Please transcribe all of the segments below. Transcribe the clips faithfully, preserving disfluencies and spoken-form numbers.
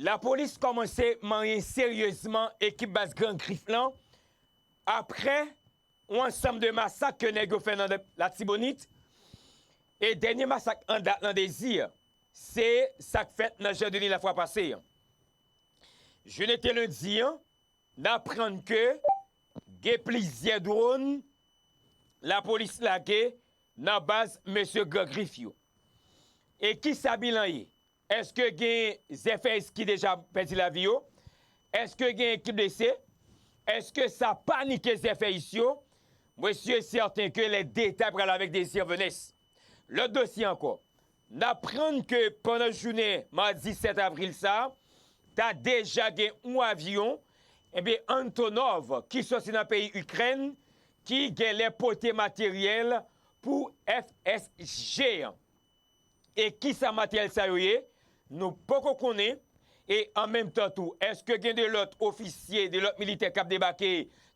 Lapolis kòmanse manyen seryezman ekip baz Gran Grif lan apre yon ansanm de masak ke nèg yo fè nan Latibonit. E dènye masak an dat nan Dezi, se sa k fèt nan Jan Deni lafwa pase an. Jounen te lendi an, n aprann ke gen plizyè dwòn lapolis lage nan baz mesye Gran Grif yo. E kisa bilan ye? Èske gen Zèfèyis ki deja pèdi lavi yo? Èske gen ki blese? Èske sa panike Zèfèyis yo? Mwen si e sèten ke lè detay pral avèk Désir Venès. Lòt dosye ankò, n aprann ke pandan jounen madi sèt avril sa a, ta deja gen yon avyon, ebyen Antonov, ki soti nan peyi Ikrèn, ki genlè pote materyèl pou F S G an. E kisa materyèl sa yo ye? Nou poko konnen. E an menm tan tou, èske gen de lòt ofisye, de lòt militè k ap debake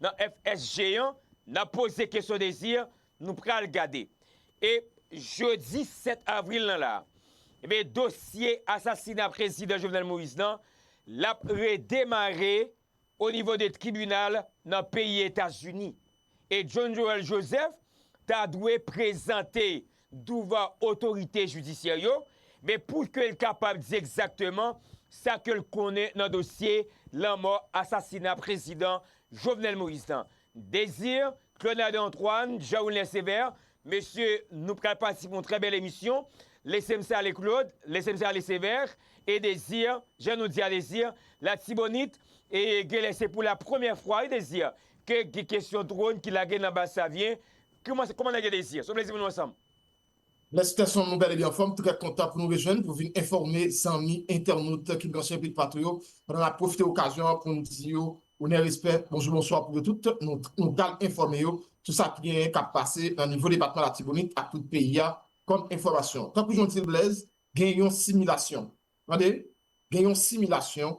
nan F S G an? N ap poze kesyon Désir, nou pral gade. E jodi sèt avril lan la, ebyen, dosye asasina prezidan Jovenel Moïse lan, l ap redemare o nivo de tribinal nan peyi Etazini. E John Joel Joseph ta dwe prezante douvan otorite jidisyè yo, men pou ke l kapab di egzakteman sa ke l konnen nan dosye lanmò, asasina prezidan Jovenel Moïse lan. Désir, Claude Nadeau Antoine, Jean Wilner Sévère, mesye, nou pral patisipe yon trè bèl emisyon. Lese m salye Claude, lese m salye Sévère, e Désir, jan nou di a Désir, Latibonit, e genlè se pou la premyè fwa, wi, Désir, ke gen kesyon dwòn ki lage nan baz Savyen. Kòman, kòman nèg yo, Désir? Se yon plezi pou nou ansanm. Mèsi Tèson, nou bèl e byen anfòm, trè kontan pou nou rejwenn, pou vin enfòme zanmi entènot ki branche anpil pa tou yo, pandan n ap pwofite okazyon an pou n di yo onè, respè, bonjou, bonswa pou yo tout, nou, nou pral enfòme yo sou sa ki genyen k ap pase nan nivo depatman Latibonit ak tout peyi a kòm enfòmasyon. Tankou jan w di l, Blaise, gen yon similasyon. Tande, gen yon similasyon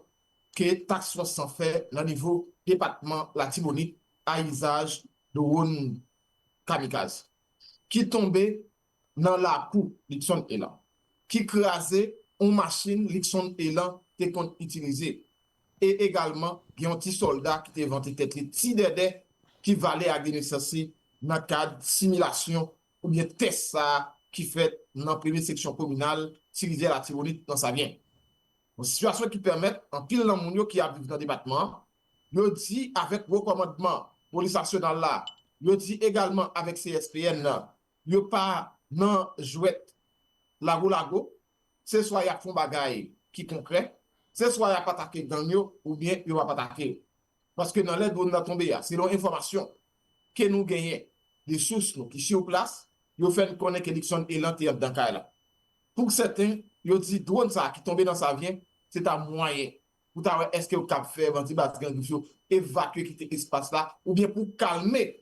ke Task Force lan fè nan nivo depatman Latibonit a izaj dwòn kamikaz ki tonbe nan lakou Luckson Élan, ki kraze yon machin Luckson Élan te konn itilize. E egalman, gen yon ti sòlda ki te vante tèt li Ti Dèdè, ki vale ak denesans li nan kad similasyon oubyen tès sa a ki fèt nan premye seksyon kominal Ti Rivyè Latibonit nan Savyen. Yon sitiyasyon ki pèmèt anpil nan moun yo ki ap viv nan depatman an, yo di avèk wo kòmandman polis nasyonal la, yo di egalman avèk C S P N nan, yo pa nan jwèt lago lago, se swa y ap fè yon bagay ki konkrè, se swa y ap atake gang yo, oubyen yo p ap atake yo. Paske nan lè dwòn nan tonbe a, selon enfòmasyon ke nou genyen de sous nou ki sou plas, yo fè n konnen ke Luckson Élan te anndan kay la. Pou sèten, yo di dwòn sa a ki tonbe nan Savyen, se ta mwayen pou ta wè èske yo kab fè bandi baz Gran Grif yo evakye kite espas la, oubyen pou kalme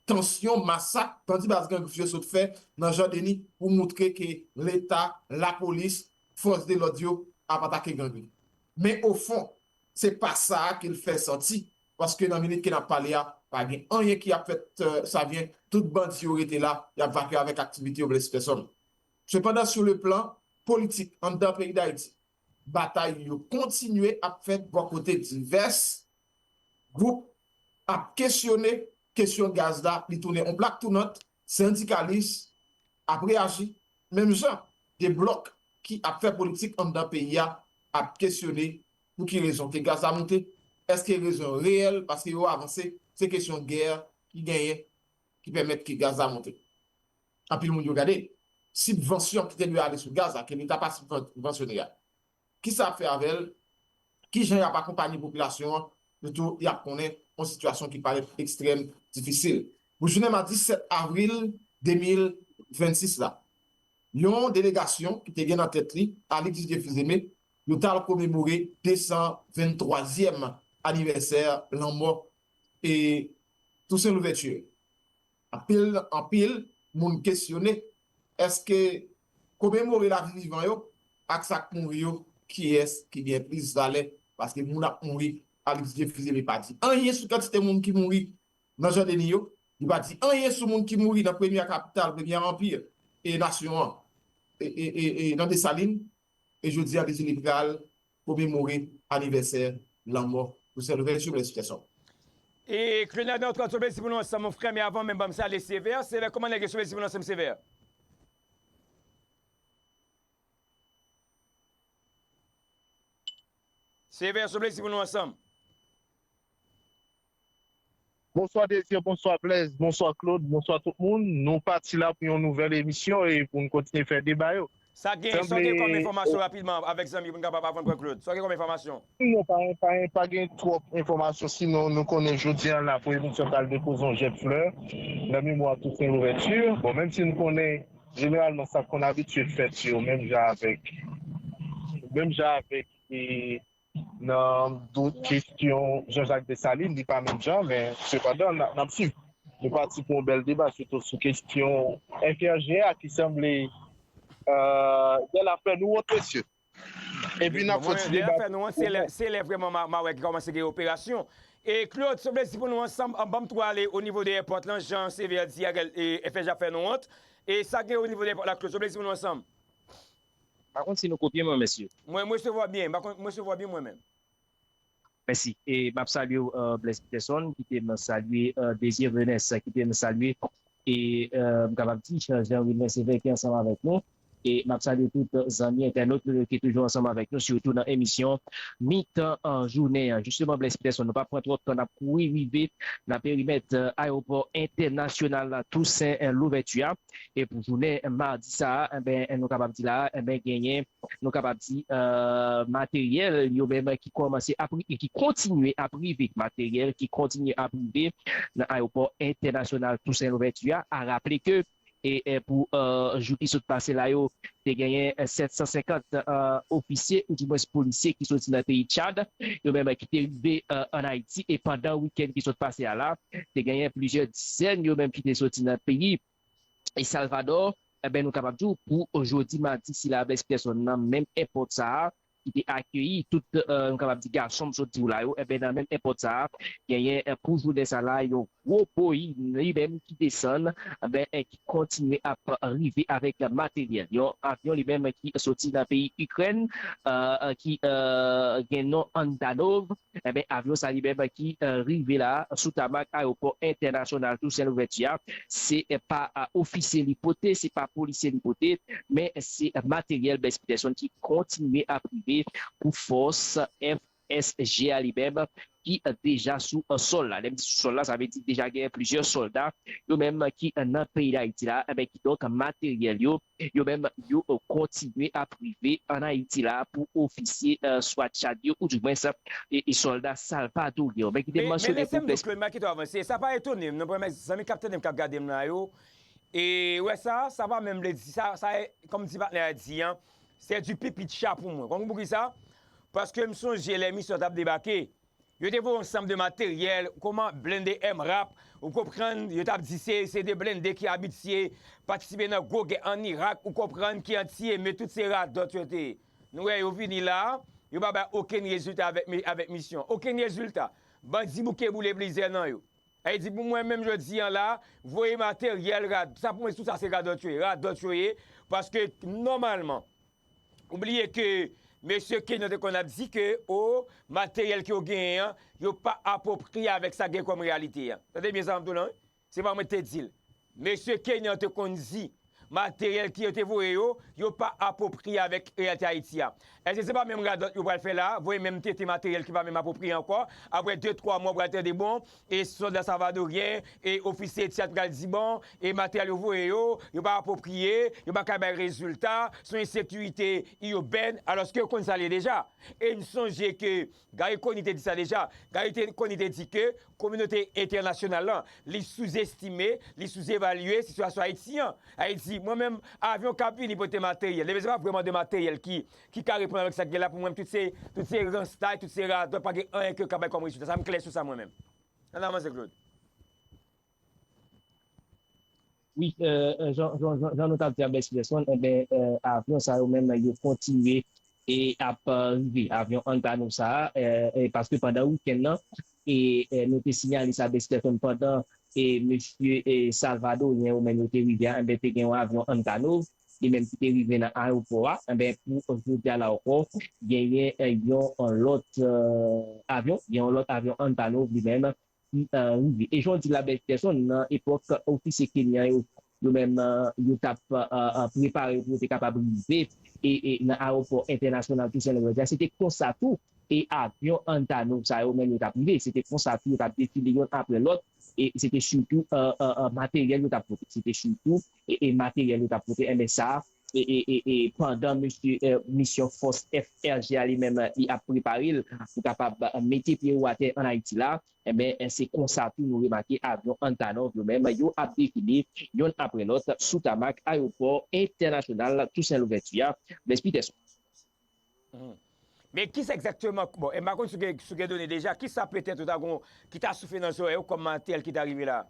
tansyon masak bandi baz Gran Grif yo sot fè nan Jan Deni pou moutre ke Leta, lapolis, fòs de lòd yo ap atake Gran Grif. Men ofon, se pa sa a ke l fè santi, paske nan minit ke n ap pale a, pa gen anyen ki ap fèt, euh, Savyen, tout bandi yo rete la, y ap vakye avèk aktivite yo, blese pèsòn. Sepandan, sou le plan politik anndan peyi Dayiti, batay yo kontinye ap fèt bò kote divès gwoup ap kesyone kesyon gaz la, li tounen yon plak tounant, sendikalis ap reyaji, menm jan de blòk ki ap fè politik anndan peyi a ap kesyone pou ki rezon ke gaz la monte, èske rezon yo reyèl, paske yo avanse, se kesyon gè ki genyen ki pèmèt ke gaz la monte. Anpil moun yo gade sibvansyon ki te dwe ale sou gaz la, ke Leta pa sibvansyone a. Kisa y ap fè avè l? Kijan y ap akonpanye popilasyon an? Sitou, y ap konnen yon sitiyasyon ki parèt ekstrèm difisil. Pou jounen madi sèt avril de mil vennsis la, yon delegasyon ki te gen nan tèt li Alix Didier Fils-Aimé, yo t al komemore de san venntwazyèm anivèsè lanmò e Toussaint Louverture. Anpil, anpil moun kesyone, èske komemore lavi vivan yo ak sa k mouri yo, kiyès ki gen plis valè? Paske moun ap mouri, Alix Didier Fils-Aimé pa di anyen sou kantite moun ki mouri nan Jan Deni yo, li pa di anyen sou moun ki mouri nan premyè kapital, premyè anpi e nasyon an, e, e, e, e nan Desalin, e jodi a li di li pral komemorer anniversaire lanmò Toussaint Louverture, Blaise Peterson. E Claude Nadan, trant segonn pou nou ansanm, mon frè, men avan menm, ban m salye Sevè. Sevè, kòman nèg yo, sou Blaise pou nou ansanm, Sevè? Sevè, sou Blaise pou nou ansanm. Bonswa Désir, bonswa Blaise, bonswa Claude, bonswa tout moun. Nou pati la pou yon nouvèl emisyon e pou n kontinye fè deba yo. Sa gen, sa gen kòm enfòmasyon rapidman avèk zanmi pou n kapab avann pran Claude. Sa gen kòm enfòmasyon? Non, pa, pa, pa gen twòp enfòmasyon, sinon nou konnen jodi a la pou emisyon ta al depoze yon jèt flè nan memwa Toussaint Louverture. Bon, menm si nou konnen jeneralman sa konn abitye fèt yo, menm jan avèk, menm jan avèk e, nan do, kesyon Jean-Jacques Dessalines, li pa menm jan, men sepandan, n ap, n ap swiv. Nou pati pou yon bèl deba, sitou sou kesyon F R G a ki sanble, euh, gen afè nou wont, mesye. Epi n ap fè yon ti deba. Afè nou wont, se lè, se lè vrèman ma, ma wè ki kòmanse gen operasyon. E Claude, souple, si pou nou ansanm, an, ban m tou ale o nivo de èpòt lan, jan Sevè di a, e F R G a fè nou wont. E sa gen o nivo de èpòt la, Claude, souple, si pou nou ansanm. Pa konn si nou kopye mwen, mesye. Mwen, mwen resevwa byen. Pa konn, mwen resevwa byen mwen menm. Mèsi. E m ap salye w, euh, Blaise Peterson, kite m salye, euh, Désir Venès, kite m salye, e, euh, m kapab di, Jean, Jean Wilner Sévère ki ansanm avèk nou. E m ap salye tout zanmi entènot nou yo ki toujou ansanm avèk nou, sitou nan emisyon Mitan, euh, Jounen an. Jisteman, Blaise Peterson, nou p ap pran twòp tan, n ap kouri rive nan perimèt, euh, ayewopò entènasyonal Toussaint Louverture a. E pou jounen madi sa a, enben, nou kapab di la, enben, genyen, nou kapab di, euh, materyèl yo menm ki kòmanse ap ri-, ki kontinye ap rive, materyèl ki kontinye ap rive nan ayewopò entènasyonal Toussaint Louverture a. A raple ke, e, e pou, euh, jou ki sot pase la yo, te genyen, euh, sèt san senkant, euh, ofisye, oudimwens polisye ki soti nan peyi Tchad, yo menm ki te rive, euh, ann Ayiti, e pandan wikenn ki sot pase a la, te genyen plizyè dizèn yo menm ki te soti nan peyi e Salvador, enben, nou kapab di w, pou jodi madi sila, Blaise Peterson, nan menm èpòt sa a, ki te akeyi tout, euh, nou kapab di, gason m sot di w la yo, enben, nan menm èpòt sa a, genyen, euh, pou jounen sa la, yon gwo Boeing li menm ki desann, enben, euh, ki kontinye ap rive avèk materyèl. Yon avyon li menm ki soti nan peyi Ikrèn, euh, euh, ki, euh, gen non Andanov, Enben, avyon sa li menm ki, euh, rive la sou tamak ayewopò entènasyonal Toussaint Louverture a, se, euh, pa, euh, ofisye li pote, se pa polisye li pote, men se, euh, materyèl Blaise Peterson ki kontinye ap rive pou fòs F S G a li menm ki, euh, deja sou, euh, sòl la. Lè m di sou sòl la, sa vle di deja gen plizyè sòlda yo menm ki, euh, nan peyi Dayiti la, enben, kidonk materyèl yo yo menm, yo, euh, kontinye ap rive ann Ayiti la pou ofisye, euh, swa Tchad yo, oudimwens, e, e sòlda salvadoryen yo. Men kite m mansyone pou Blaise. Men lese m di w, Claude, m pa kite w avanse. Sa pa etone m, non, premye zanmi k ap tande m, k ap gade m la yo. E, wè sa, sa pa menm vle di, sa, sa, kòm ti patnè a di, an, se di pipi chat pou mwen. Konn poukisa? Paske m sonje lè misyon t ap debake. Yo te voye yon sanm de materyèl, kòman blende M rap, ou konprann, yo t ap di se, se de blende ki abitye patisipe nan gwo gè ann Irak, ou konprann, ki anti-eme, tout se radòt yo te ye. Nou wè yo vini la, yo pa bay okenn rezilta avèk mi-, avèk misyon. Okenn rezilta. Bandi bouke boule plizyè nan yo. Sa vle di pou mwen menm jodi an la, voye materyèl rad-, sa pou mwen tout sa se radòt yo ye, radòt yo ye, paske nòmalman, ou bliye ke mesye Kenyon te konn ap di ke, o, materyèl ke yo genyen an, yo pa apwopriye avèk sa gen kòm reyalite a. Tande byen sa m ap di w la, wi. Se pa mwen ki te di l. Mesye Kenyon te konn di, materyèl ke yo te voye yo, yo pa apwopriye avèk reyalite Ayiti a. Èske se pa menm radòt yo pral fè la, voye menm tete materyèl ki pa menm apwopriye ankò, apre de, twa mwa, w pral tande, bon, e sòlda salvadoryen, e ofisye Tchad pral di, bon, e materyèl yo voye yo, yo pa apwopriye, yo pa ka bay rezilta, se yon ensekirite iibèn, alòske yo konn sa l ye deja. E n sonje ke Garry Conille te di sa deja. Garry te, Conille te di ke kominote entènasyonal lan, li souzestime, li souzevalye sitiyasyon Ayiti an. Ayiti, mwen menm, avyon k ap vini pote materyèl. Ebyen, se pa vrèman de materyèl ki, ki ka reponn avèk sa k gen la pou mwen, tout se, tout se ranstay, tout se radòt, pa gen anyen ke yo ka bay kòm rezilta. Sa m klè sou sa mwen menm. Ann avanse, Claude. Wi, euh, euh, jan, jan, jan, jan nou t ap di a Blaise Peterson, enben, euh, avyon sa yo menm, yo kontinye e ap, euh, rive. Avyon Antonov sa a, euh, e paske pandan wikenn nan, e, euh, nou te siyale sa Blaise Peterson, pandan, e mesye, e salvadoryen yo menm yo te rive a, enben, te gen yon avyon Antonov li menm ki te rive nan ayewopò a, enben, pou jodi a la ankò, genyen, eh, yon, yon lòt, eh, avyon, gen yon lòt avyon Antonov li menm ki, eh, rive. E jan w di la, Blaise Peterson, nan epòk ofisye kenyan yo, yo menm, eh, yo t ap, eh, eh, prepare pou yo te kapab rive e, e nan ayewopò entènasyonal Toussaint Louverture a, se te konsa tou, e avyon Antonov sa yo menm yo t ap rive. Se te konsa tou, yo t ap defile yonn apre lòt, e se te sitou, eh, eh, eh, materyèl yo t ap pote. Se te sitou, e, e materyèl yo t ap pote. Enben sa, e, e, e, e pandan mesye, eh, misyon fòs F R G a li menm, eh, li ap prepare l pou kapab, eh, mete pye yo atè ann Ayiti la, enben, eh, se konsa tou nou remake avyon Antonov yo menm, yo ap defile yonn apre lòt sou tamak ayewopò entènasyonal Toussaint Louverture a, Blaise Peterson. Mhm. Men kisa egzakteman, bon, e m pa konn si w gen, si w gen done deja, kisa petèt ou ta gon, ki ta soufle nan zòrèy ou kòm materyèl ki ta rive la?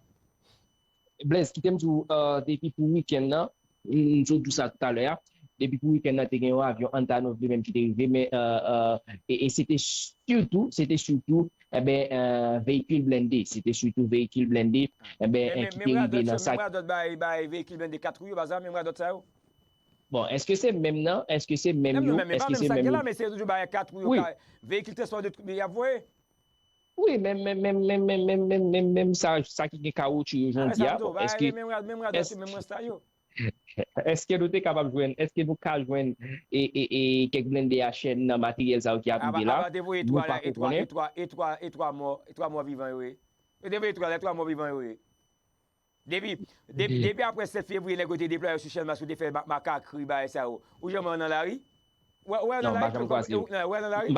Blaise, kite m di w, eh, depi pou wikenn nan, m, m sot di w sa talè a, depi pou wikenn nan, te gen yon avyon Antonov li menm ki te rive, men, eh, eh, e, e se te sitou, se te sitou, enben, eh, veyikil blende, se te sitou veyikil blende, enben, eh, ki te rive nan sa. Men radòt bay, bay veyikil blende kat wou yo, pa sa, men radòt sa yo? Bon, èske se menm nan? Èske se menm yo? Èske se menm yo? Men se toujou bagay kat wou yo, veyikil transpò de twoup y ap voye? Wi, menm, menm, menm, menm, menm, menm, menm, menm, menm sa, sa ki gen kawotchou yo jodi a. Bon, èske, èske nou te kapab jwenn, èske nou ka jwenn e, e, e, kèk blende H N nan materyèl sa yo ki ap rive la? Nou pa ko konnen. E twa mò, e twa mò vivan yo ye. Yo te voye twa, lè twa mò vivan yo ye. Depi, depi, depi apre sèt fevriye, nèg yo te deplwaye yo sou Channmas, yo te fè makakri, bagay sa yo. Ou janm wè yo nan lari? Ou wè yo nan lari? Ou wè yo nan lari?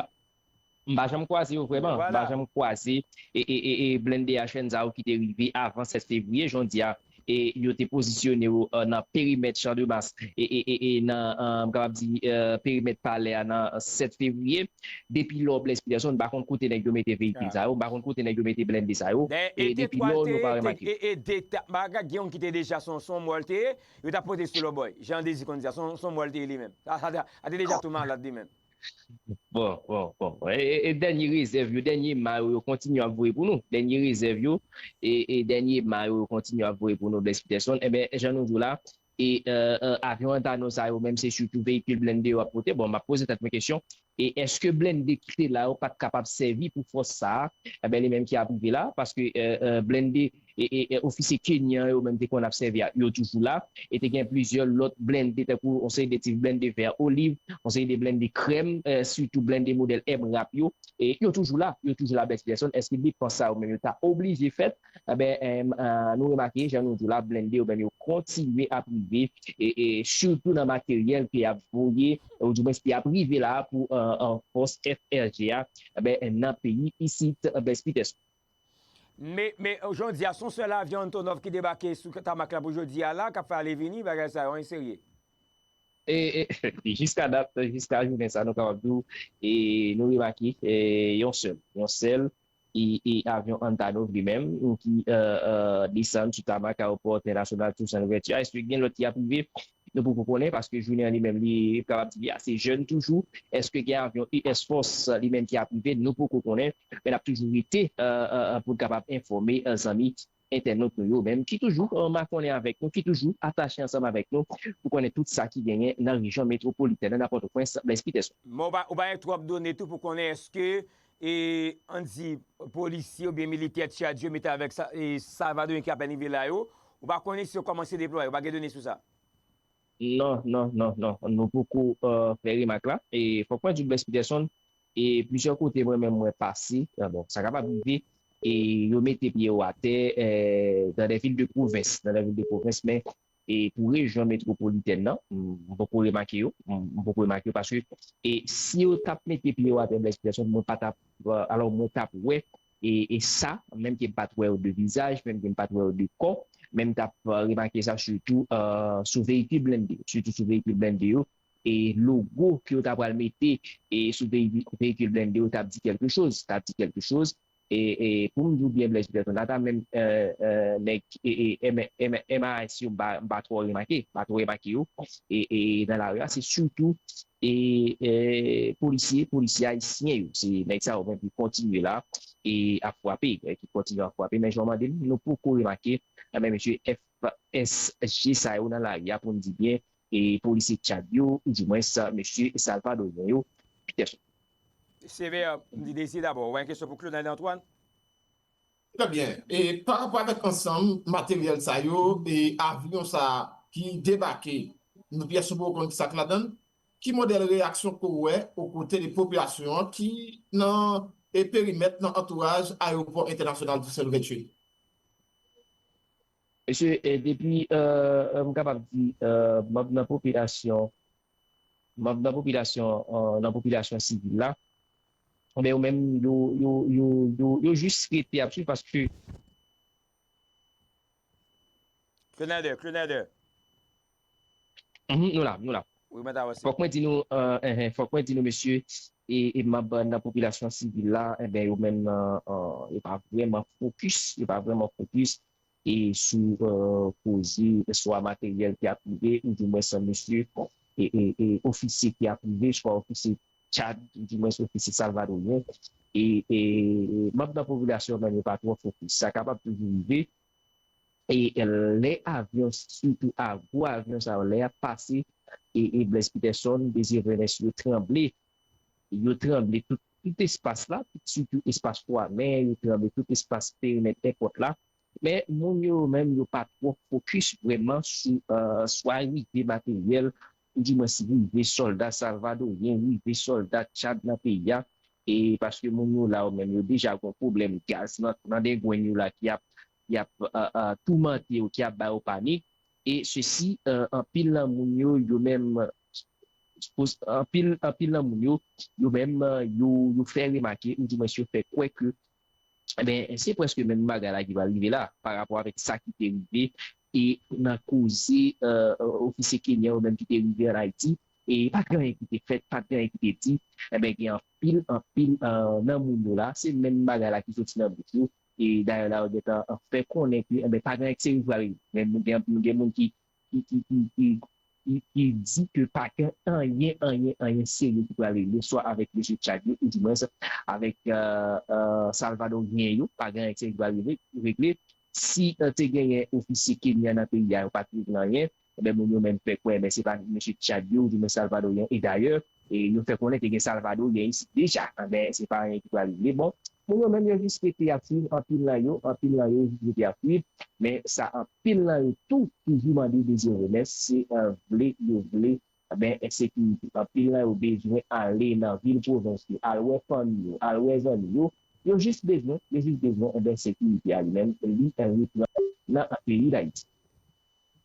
M pa janm kwaze yo vrèman. M pa janm kwaze e, e, e, e blende H N sa yo ki te rive avan sèt fevriye, jan w di a, e yo te pozisyone yo, eh, nan perimèt Channmas e, e, e, e nan, eh, m kapab di, eh, perimèt palè a nan sèt fevriye. Depi lò Blaise Peterson, m pa konn kote nèg yo mete veyikil sa yo, m pa konn kote nèg yo mete blende sa yo. E depi lò nou pa remake. E, e, e, bagay gen youn ki te deja se yon mò l te ye, yo t ap pote sou lòbòy. Jan Dezi konn di a, se yon mò l te ye li menm. Sa, sa, sa te deja tou malad li menm. Bon, bon, bon. E, e, e dènye rezèv yo, dènye ma yo, yo kontinye ap voye pou nou. Dènye rezèv yo, e, e dènye ma yo, yo kontinye ap voye pou nou, Blaise Peterson. Enben, jan nou di w la, e, eh, eh, avyon Antonov sa yo menm, se sitou veyikil blende yo ap pote. Bon, m ap poze tèt mwen kesyon, e èske blende ki te la yo pa t kapab sèvi pou fòs sa a? Enben, li menm ki ap rive la, paske, eh, eh, blende e, e, e ofisye kenyan yo menm te konn ap sèvi a, yo toujou la. E te gen plizyè lòt blende, tankou yon seri de ti blende vè oliv, yon seri de blende krèm, eh, sitou blende modèl M rap yo. E yo toujou la, yo toujou la, Blaise Peterson. Èske depans sa yo menm yo ta oblije fèt? Enben, eh, eh, nou remake, jan nou di w la, blende yo menm yo kontinye ap rive, e, e sitou nan materyèl ke y ap voye, oudimwens ke y ap rive la pou, eh, eh, fòs F R G a, enben, nan peyi isit, Blaise Peterson. Men, men, jan w di a, se yon sèl avyon Antonov ki debake sou tamak la pou jodi a la, k ap fè ale vini, bagay sa yo, anyen serye. E, e, jiska dat, jiska jounen sa, nou kapab di w, e nou remake, e, yon sèl, yon sèl, e, e avyon Antonov li menm, ki, eh, eh, desann sou tamak ayewopò entènasyonal Toussaint Louverture. Èske gen lòt ki ap rive? Nou poko konnen, paske jounen an li menm, li kapab di li ase jèn toujou. Èske gen avyon U S Force li menm ki ap rive? Nou poko konnen. Men n ap toujou rete, eh, eh, eh, pou n kapab enfòme, eh, zanmi entènot nou yo menm ki toujou, eh, makonnen avèk nou, ki toujou atache ansanm avèk nou pou konnen tout sa ki genyen nan rejyon metwopolitèn nan Pòtoprens, Blaise Peterson. Men ou pa, ou pa gen twòp done tou pou konnen èske, e, ann di, polisye oubyen militè Tchad yo mete avèk sa, e, Salvadoryen ki apèn rive la yo, ou pa konnen si yo kòmanse deplwaye, ou pa gen done sou sa? Non, non, non, non. Nou poko, eh, fè remak la. E fòk mwen di w, Blaise Peterson, e plizyè kote mwen menm mwen pase, eh, bon, sa kapab rive, e yo mete pye yo atè, eh, dans des villes de province, dans des villes de province, men, e pou rejyon metwopolitèn nan, m, m poko remake yo, m, m poko remake yo, paske, e si yo t ap mete pye yo atè, Blaise Peterson, mwen pa t ap, eh, alò, mwen t ap wè e, e sa, menm ke m pa t wè yo de vizaj, menm ke m pa t wè yo de kò, men m t ap, eh, remake sa sitou, eh, sou veyikil blende yo, sitou sou veyikil blende yo, e logo ke yo ta pral mete, e sou veyi-, veyikil blende yo, t ap di kèlke choz, t ap di kèlke choz, e, e pou m di w byen, Blaise Peterson, ata menm, eh, eh, nèg, e, e, M, M, M A S yo, m pa, m pa twò remake, m pa twò remake yo, e, e nan lari a, se sitou e, e polisye, polisye ayisyen yo. Se nèg sa yo menm ki kontinye la e ap frape, e ki kontinye ap frape. Men jan w mande m, nou poko remake, enben, mesye F S G sa yo nan lari a, pou n di byen, e polisye Tchad yo, oudimwens mesye salvadoryen yo, Peterson. Sevè, m di Dezi dabò. Ou gen kesyon pou Claudel Antoine? Trè byen. E pa rapò avèk ansanm materyèl sa yo e avyon sa ki debake, nou pyès nou poko konn ki sa k ladan l, ki modèl reyaksyon ke w wè o kote de popilasyon an ki nan e perimèt, nan antouraj ayewopò entènasyonal Toussaint Louverture? Mesye, e depi, e, e, m kapab di, e, manm nan popilasyon, manm nan popilasyon, e, nan popilasyon sivil la, men yo menm, yo, yo, yo, yo, yo jis rete ap swiv paske Clenader, Clenader. Mhm, nou la, nou la. Wi, mwen ta wè se. Fòk mwen di nou, e, enhen, fòk mwen di nou, mesye, e, e manm nan popilasyon sivil la, enben, yo menm, e, e, yo pa vrèman fokis, yo pa vrèman fokis e sou, e, koze swa materyèl ki ap rive, oudimwens mesye, e, e, e ofisye ki ap rive, swa ofisye Tchad, oudimwens ofisye salvadoryen, e, e manm nan popilasyon menm yo pa twò fokis. Sa kapab toujou rive, e lè avyon, sitou a gwo avyon sa yo, lè y ap pase, e, e Blaise Peterson, Désiré Vernès, yo tranble, yo tranble tout, tout espas la, sitou espas Kwamen, yo tranble tout espas perimèt èpòt la. Men moun yo menm yo pa twò fokis vrèman sou, e, swa rive materyèl, oudimwens rive sòlda salvadoryen, rive sòlda Tchad nan peyi a. E paske moun yo la yo menm yo deja gon pwoblèm gaz nan, nan dengwenn yo la ki ap, ki ap, e, e, toumante yo, ki ap ba yo panik. E sesi, e, anpil nan moun yo, yo menm, e, anpil, anpil nan moun yo, yo menm, e, yo, yo fè remake, oudimwens yo fè kwè ke, enben, se prèske menm bagay la ki pral rive la, pa rapò avèk sa ki te rive, e nan koze, e, ofisye kenyan yo menm ki te rive ann Ayiti, e pa t gen anyen ki te fèt, pa t gen anyen ki te di, enben, gen anpil, anpil, e, nan moun yo la, se menm bagay la ki soti nan bouch yo, e dayè la, yo gentan, e, fè konnen ke, enben, pa gen anyen ki serye ki pral rive. Men gen, gen moun ki, ki, ki, ki, ki, ki, ki di ke pa gen anyen, anyen, anyen serye ki pral regle, swa avèk mesye Tchad yo, oudimwens avèk, e, e, salvadoryen yo, pa gen anyen serye ki pral regle. Si, e, te genyen ofisye kenyan nan peyi a, yo pa t regle anyen, enben, moun yo menm fè kwè, men se pa mesye Tchad yo, oudimwens salvadoryen. E dayè, e yo fè konnen te gen salvadoryen isit deja, enben, se pa anyen ki pral regle. Bon, moun yo menm yo jis rete ap swiv, anpil nan yo, anpil nan yo jis rete ap swiv, men sa anpil nan yo tou toujou mande Désiré Vernès, se, e, vle yo vle, enben, ensekirite. Anpil nan yo bezwen ale nan vil pwovens yo, al wè fanmi yo, al wè zanmi yo. Yo jis bezwen, yo jis bezwen, enben, sekirite a li menm, li, e, reprann nan peyi Dayiti.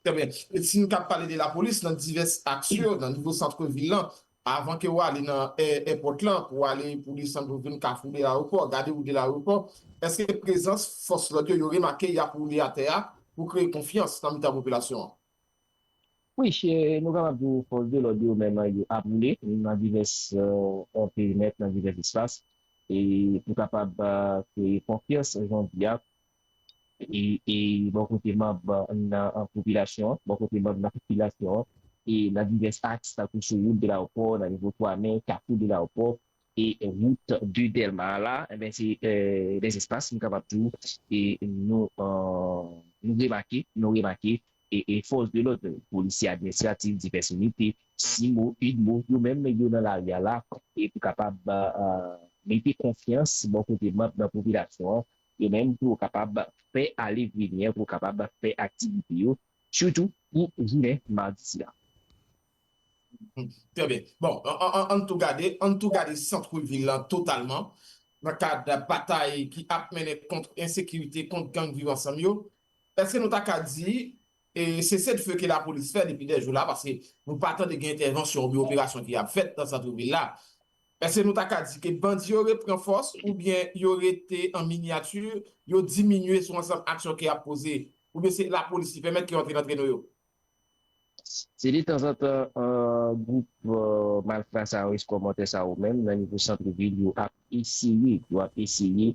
Trè byen. E si n ka pale de lapolis nan divès aks yo, nan nivo sant vil lan, avan ke w ale nan è-, èpòt lan, pou w ale pou desann pou vin Kafou de Larepò, gade wout de Larepò, èske prezans fòs lòd yo, yo remake y ap woule atè a pou kreye konfyans nan mitan popilasyon an? Wi, e, nou kapab di w fòs de lòd yo menm yo ap woule nan divès, e, perimèt, nan divès espas, e pou kapab, e, kreye konfyans, jan w di a, e, e bò kote manm nan, e, popilasyon an, bò kote manm nan popilasyon an, e nan divès aks, tankou sou wout de Larepò, nan nivo Kwamen, Kafou de Larepò, e wout de Dèlma la, enben, se, e, de espas, nou kapab di w, e nou, e, nou remake, nou remake, e, e fòs de lòd, polisye administratif, divès inite, simo, idmo, yo menm, yo nan lari a la, e pou kapab, e, e, mete konfyans bò kote manm nan popilasyon an, yo menm pou yo kapab fè ale vini an, pou yo kapab fè aktivite yo, sitou pou jounen madi sila. Trè byen. Bon, an, an, an, ann tou gade, ann tou gade sant vil lan totalman, nan kad batay ki ap mennen kont ensekirite, kont gang Viv Ansanm yo. Èske nou ta ka di, e, sesedfe ke lapolis fè depi dè jou la, paske nou pa tande gen entèvansyon oubyen operasyon ki ap fèt nan sant vil la, èske nou ta ka di ke bandi yo repran fòs oubyen yo rete an minyati, yo diminye sou ansanm aksyon ke y ap poze, oubyen se lapolis ki pèmèt ke yo antre nan treno yo? Se detanzantan, e, gwoup, e, malfra sa yo, èskòmòtè sa yo menm, nan nivo sant vil, yo ap eseye, yo ap eseye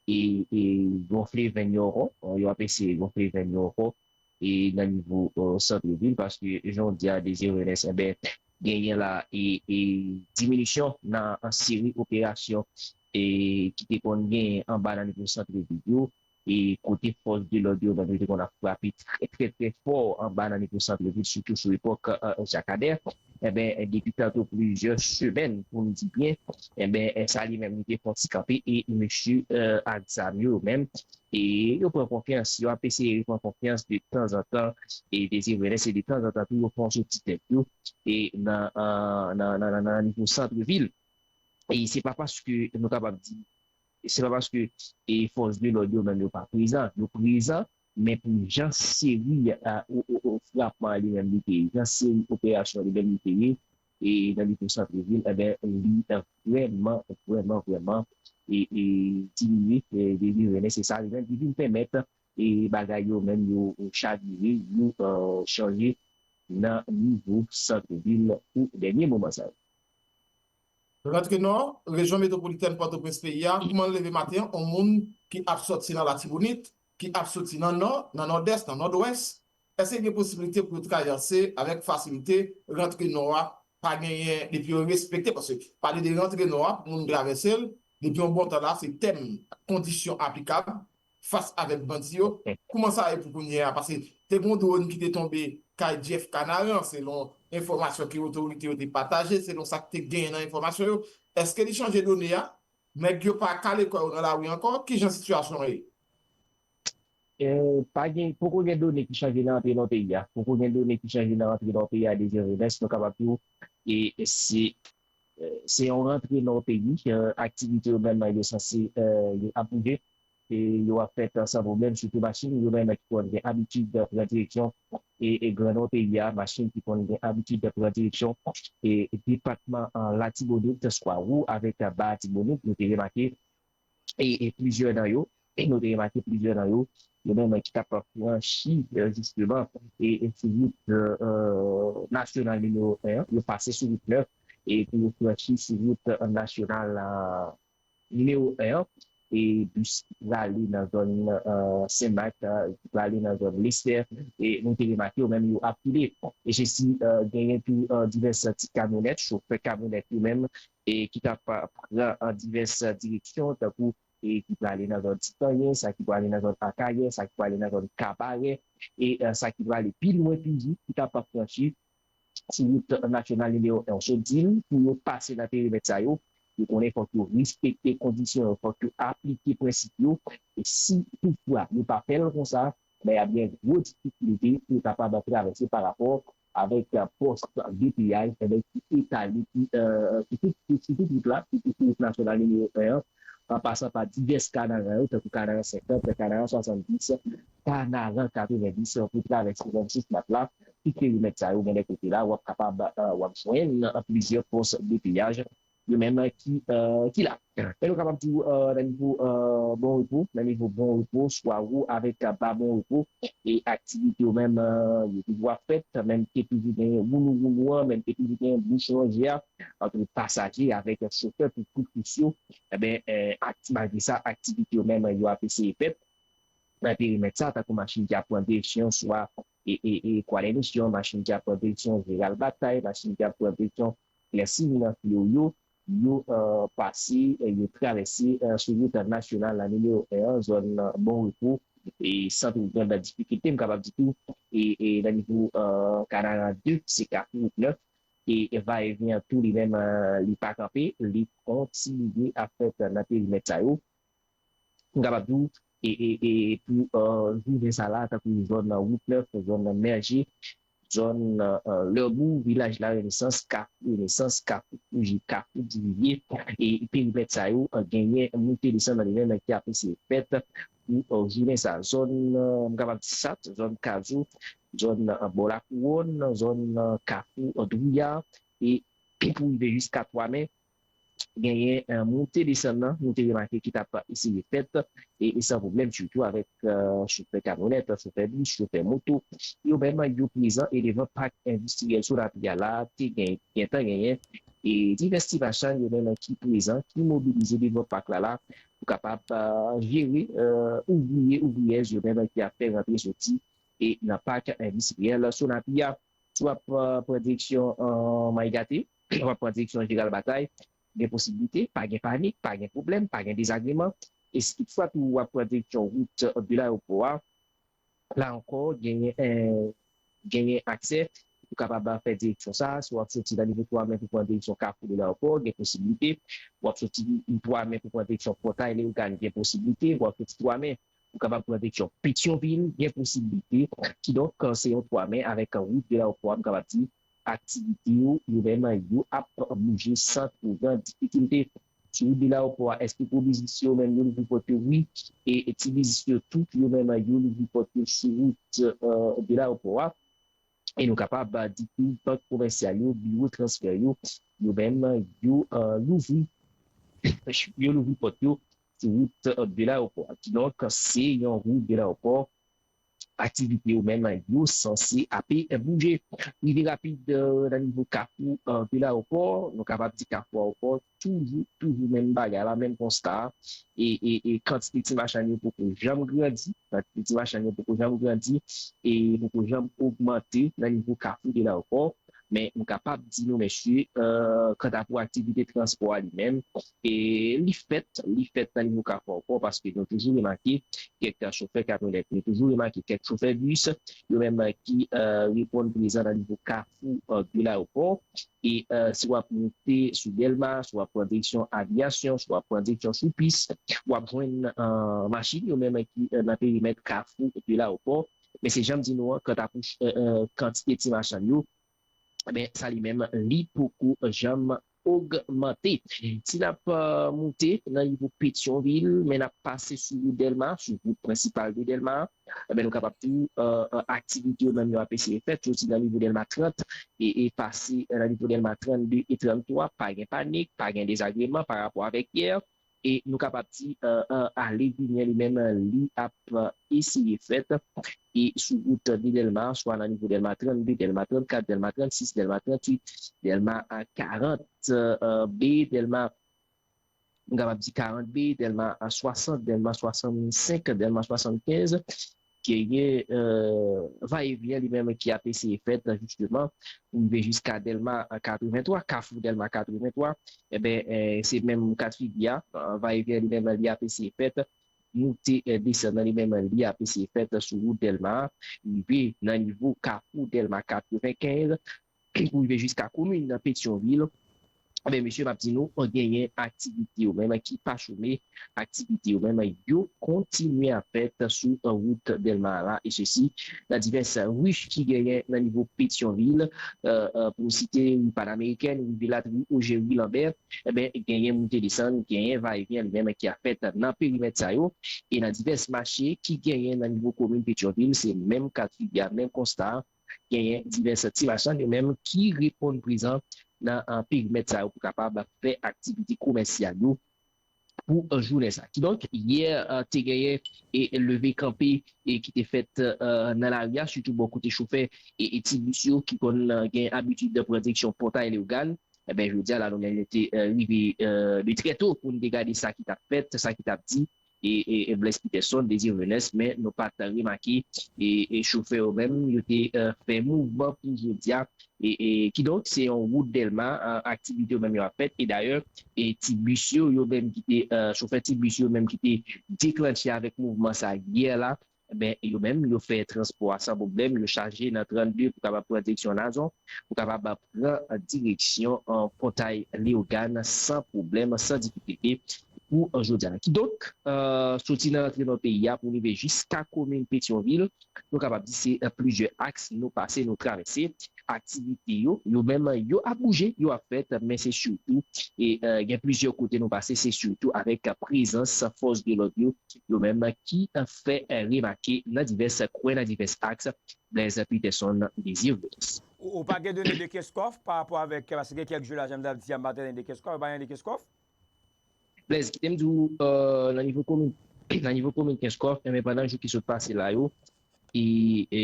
e, e gonfle venn yo ankò, e, yo ap eseye gonfle venn yo ankò, e nan nivo, e, sant vil, paske jan w di a, Désiré Vernès, enben, genyen la, e, e diminisyon nan an seri operasyon, e ki te konn genyen anba nan nivo sant vil yo, e kote fòs de lòd yo menm yo te konn ap frape trè, trè, trè fò anba nan nivo sant vil, sitou sou epòk, e, Jakadè. Enben, depi tanto plizyè semèn, pou n di byen, enben, sa li menm li te fè yon ti kanpe e mesye, e, ak zam yo menm, e yo pran konfyans, yo ap eseye pran konfyans de tanzantan, e Désiré Renès, e de tanzantan tou yo fè yon soti tèt yo, e nan, e, nan, nan, nan, nan nivo sant vil. E se pa paske nou kapab di, se pa paske, e, fòs de lòd yo menm yo pa prezan, yo prezan, men pou jan seri, a, o, o, o, frapman li menm li te ye, jan seri operasyon li menm li te ye, e nan nivo sant vil, enben, li, e, vrèman, vrèman, vrèman, e, e diminye, e, de, de, se sa li menm ki vin pèmèt, e bagay yo menm yo, yo chavire, yo, e, chanje nan nivo sant vil pou dènye moman sa yo. Rantre Nò, rejyon metwopolitèn Pòtoprens peyi a, kouman l leve maten an, yon moun ki ap sòti nan Latibonit, ki ap soti nan Nò, nan Nòdès, nan Nòdwès, èske gen posiblite pou yo travèse avèk fasilite? Rantre Nò a pa genyen, depi yo respekte, paske pale de rantre Nò a, pou moun travèse l, depi yon bon tan la, se tèm kondisyon aplikab fas avèk bandi yo. Kouman sa ye pou kounye a? Paske te gen yon dwòn ki te tonbe kay Jeff Canaran, selon enfòmasyon ke otorite yo te pataje, selon sa k te genyen nan enfòmasyon yo. Èske li chanje done a? Nèg yo pa kale kò yo nan lari ankò? Kijan sitiyasyon an ye? E, pa gen, poko gen done ki chanje nan rantre nan peyi a. Poko gen done ki chanje nan rantre nan peyi a, Désiré Renès, nou kapab di w, e, e se, e, se yon rantre nan peyi, e, aktivite yo menm yo sanse, e, yo ap bouje, e yo ap fèt san pwoblèm, sitou machin yo menm ki konn gen abitid pran direksyon, e, e Gran Nò peyi a, machin ki konn gen abitid pran direksyon, e, depatman, e, Latibonit, Swawou avèk Ba Latibonit, nou te remake, e, e plizyè nan yo, e nou te remake plizyè nan yo, yo menm ki t ap franchi, e, jisteman, e, e sou wout, e, e, nasyonal nimewo en an, yo pase sou wout nèf, e pou yo franchi sou wout, e, nasyonal, e, nimewo en an, e bis ki prale nan zòn, e, Senmak, e, ki prale nan zòn Lestè, e nou te remake yo menm yo ap file. E jesi, e, genyen tou, e, divès ti kamyonèt, chofè kamyonèt yo menm, e ki t ap pran, e, divès direksyon, tankou, e ki prale nan zòn Titanyen, sa ki prale nan zòn Akayè, sa ki prale nan zòn Kabarè, e, e, sa ki prale pi lwen toujou, ki t ap franchi sou wout nasyonal nimewo en. Yo di n pou yo pase nan perimèt sa yo, yo konnen fòk yo respekte kondisyon yo, fòk yo aplike prensip yo. E si toutfwa yo pa fè l konsa, ben, y ap gen gwo difikilte pou yo kapab travèse pa rapò avèk, e, pòs de peyaj, enben, ki etale, ki, e, ki tout, ki, ki tout wout la, ki, ki tout wout nasyonal nimewo en an, an pasan pa divès Kanaran yo, tankou Kanaran senkant, Kanaran swasanndis, Kanaran katrevenndis, pou travèse vennsis mat la, tout perimèt sa yo, gen de kote la, w ap kapab, e, w ap jwenn plizyè pòs de peyaj, yo menm ki, e, ki la. Men nou kapab di w, e, nan nivo, e, Bon Repo, nan nivo Bon Repo, Swawou avèk, e, Ba Bon Repo, e aktivite yo menm, e, yo toujou ap fèt, menm ke toujou gen woulou woulou an, menm ke toujou gen bouchonje a, ant pasaje avèk chofè pou kou kous yo, enben, e, ak-, malgre sa, aktivite yo menm, yo ap eseye fèt nan perimèt sa, tankou machin ki ap pran direksyon swa e, e, e Kwale Misyon, machin ki ap pran direksyon Jeral Batay, machin ki ap pran direksyon Klèsi nan Fleyo, yo, e, pase, e, yo travèse, e, sou wout nasyonal la nimewo en an, zòn, e, Bon Repo, e san twouve nan difikilte, m kapab di tou, e, e nan nivo, e, Kanaran de, se Kafou wout nèf, e, e va e vyen an tou li menm, e, li pa kanpe, li kontinye ap fèt nan perimèt sa yo. M kapab di w, e, e, e pou, e, jounen sa la, tankou zòn nan wout nèf, zòn nan Mèje, zòn, e, Lèbou, vilaj Larenesans, Kafou Renesans, Kafou Fouji, Kafou Divivye, e perimèt sa yo, e, genyen moute desann nan li menm ki ap eseye fèt pou, e, jounen sa. Zòn, e, m kapab di sa, zòn Kazou, zòn, e, Bò Lakouwòn, zòn, e, Kafou, e, Dwouya, e pou rive jiska twa me, genyen, e, moute desann nan, nou te remake ki t ap eseye fèt, e, e san pwoblèm, sitou avèk, e, chofè kamyonèt, chofè bis, chofè moto, yo menm yo prezan e devan pak endistriyèl Sonapi a la, te gen, gentan genyen, e divès ti machann yo menm ki prezan, ki mobilize devan pak la la, pou kapab, e, jere, e, ouvriye, ouvriyèz yo menm ki ap fè rantre soti, e nan pak endistriyèl Sonapi a. Si w ap, e, pran direksyon, e, Mayi Gate, w ap pran direksyon Jeral Batay, gen posiblite, pa gen panik, pa gen pwoblèm, pa gen dezagreman, E si toutfwa tou w ap pran direksyon wout de layopò a, la ankò, genyen, eh, genyen aksè pou kapab fè direksyon sa a. Si w ap soti nan nivo twa men pou pran direksyon Kafou de layopò, gen posiblite. W ap soti twa men pou pran direksyon Pòtay Leyogàn, gen posiblite. W ap soti twa men pou kapab pran direksyon Petyonvil, gen posiblite. Kidonk, se yon twa men avèk wout de layopò a, m kapab di, aktivite yo, yo menm, yo ap bouje san twò gran difikilte. Sou wout de layopò a, èske gwo biznis yo menm yo louvri pòt yo? Wi. E, e ti biznis yo tou, yo menm, yo louvri pòt yo sou wout, eh, de layopò a. E nou kapab, eh, di tou, bank komèsyal yo, biwo transfè yo, yo menm, yo, eh, louvri, yo louvri pòt yo sou wout, eh, de layopò a. Kidonk, se yon wout de layopò, aktivite yo menm yo sanse ape bouje. Rive rapid, eh, nan nivo Kafou, eh, de layopò, nou kapab di Kafou Ayopò, toujou, toujou menm bagay la, menm konsta a. E, e, e kantite ti machann yo poko janm grandi, kantite ti machann yo poko janm grandi, e poko janm ogmante nan nivo Kafou de layopò. Men m kapab di nou, mesye, eh, kanta pou aktivite transpò a li menm, e li fèt, li fèt nan nivo Kafou Ayopò, paske nou toujou remake kèk chofè kamyonèt, nou toujou remake kèk chofè bis, yo menm ki, eh, reponn prezan nan nivo Kafou, eh, de layopò. E, eh, si w ap monte sou Dèlma, si w ap pran direksyon Aviyasyon, si w ap pran direksyon Soupis, w ap jwenn, eh, machin yo menm ki, eh, nan perimèt Kafou de layopò. Men se jan m di nou an, kanta pou, eh, eh, kantite ti machann yo, men sa li menm, li poko janm ogmante. Si n ap, eh, monte nan nivo Petyonvil, men n ap pase sou wout Dèlma, sou wout prensipal de Dèlma, men nou kapab di, eh, eh, aktivite yo menm yo ap eseye fèt, soti nan nivo Dèlma trant e, e pase, eh, nan nivo Dèlma trannde e tranntwa, pa gen panik, pa gen dezagreman pa rapò avèk yè. E nou kapab di, eh, eh, ale vini an li menm, li ap, eh, eseye fèt. E sou wout de Dèlma, swa nan nivo Dèlma trannde, Dèlma trannkat, Dèlma trannsis, Dèlma trannwit, Dèlma, eh, karant, eh, B, Dèlma, m kapab di karant B, Dèlma, eh, swasant, Dèlma swasannsenk, Dèlma swasannkenz, genyen, eh, vayevyen li menm ki ap eseye fèt, jisteman, pou rive jiska Dèlma, eh, katrevenntwa, Kafou Dèlma katrevenntwa. Eben, eh, se menm ka d figi a, eh, vayevyen li menm li ap eseye fèt, moute, eh, desann nan li menm li ap eseye fèt sou wout Dèlma a, rive nan nivo Kafou Dèlma katrevenkenz, pou rive jiska komin Petyonvil. Eben, mesye, m ap di nou, genyen aktivite yo menm ki pa chome, aktivite yo menm yo kontinye ap fèt sou, eh, wout Dèlma a la, e sesi nan divès rich ki genyen nan nivo Petyonvil, eh, eh, pou m site ri Panamerikèn, ri Vilat, ri Oje, ri Lanbè, eben, genyen moute desann, genyen vayevyen li menm ki ap fèt nan perimèt sa yo, e nan divès mache ki genyen nan nivo komin Petyonvil, se menm ka d figi a, menm konsta a, genyen divès ti machann yo menm ki reponn prezan nan, eh, perimèt sa yo pou kapab fè aktivite komèsyal yo pou, eh, jounen sa. Kidonk, yè, eh, te genyen e leve kanpe e ki te fèt, eh, nan lari a, sitou bò kote chofè e, e ti bis yo ki konn, eh, gen abitid pran direksyon Pòtay Leyogàn. Eben, jodi a la, nou menm nou te, eh, rive, eh, de trè to pou n te gade sa ki t ap fèt, sa ki t ap di, e, e, e Blaise Peterson, Désir Venus, men nou pa t remake e, e chofè yo menm, yo te, eh, fè mouvman pou jodi a. E, e, kidonk, se yon wout Dèlma, eh, aktivite yo menm yo ap fèt. E dayè, e ti bis yo, yo menm ki te, eh, chofè ti bis yo menm ki te deklannche avèk mouvman sa yè la, ben, yo menm, yo fè transpò a san pwoblèm, yo chaje nan trannde pou kapab pran direksyon Nazon, pou kapab pran direksyon, eh, Pòtay Leyogàn san pwoblèm, san difikilte pou, eh, jodi a la. Kidonk, eh, soti nan rantre nan peyi a pou rive jiska komin Petyonvil, nou kapab di se, eh, plizyè aks nou pase, nou travèse. Aktivite yo, yo menm, yo ap bouje, yo ap fèt, men se sitou, e, eh, gen plizyè kote nou pase, se sitou avèk prezans fòs de lòd yo, yo menm ki, eh, fè, eh, remake nan divès kwen, nan divès aks, Blaise Peterson, Désir Venus. Ou, ou pa gen done de Kenskòf pa rapò avèk, paske gen kèk jou la, jan m t ap di a, m pa tande de Kenskòf, ou pa gen de Kenskòf? Blaise, kite m di w, eh, nan nivo komin, nan nivo komin Kenskòf, enben, pandan jou ki sot pase la yo, e, e,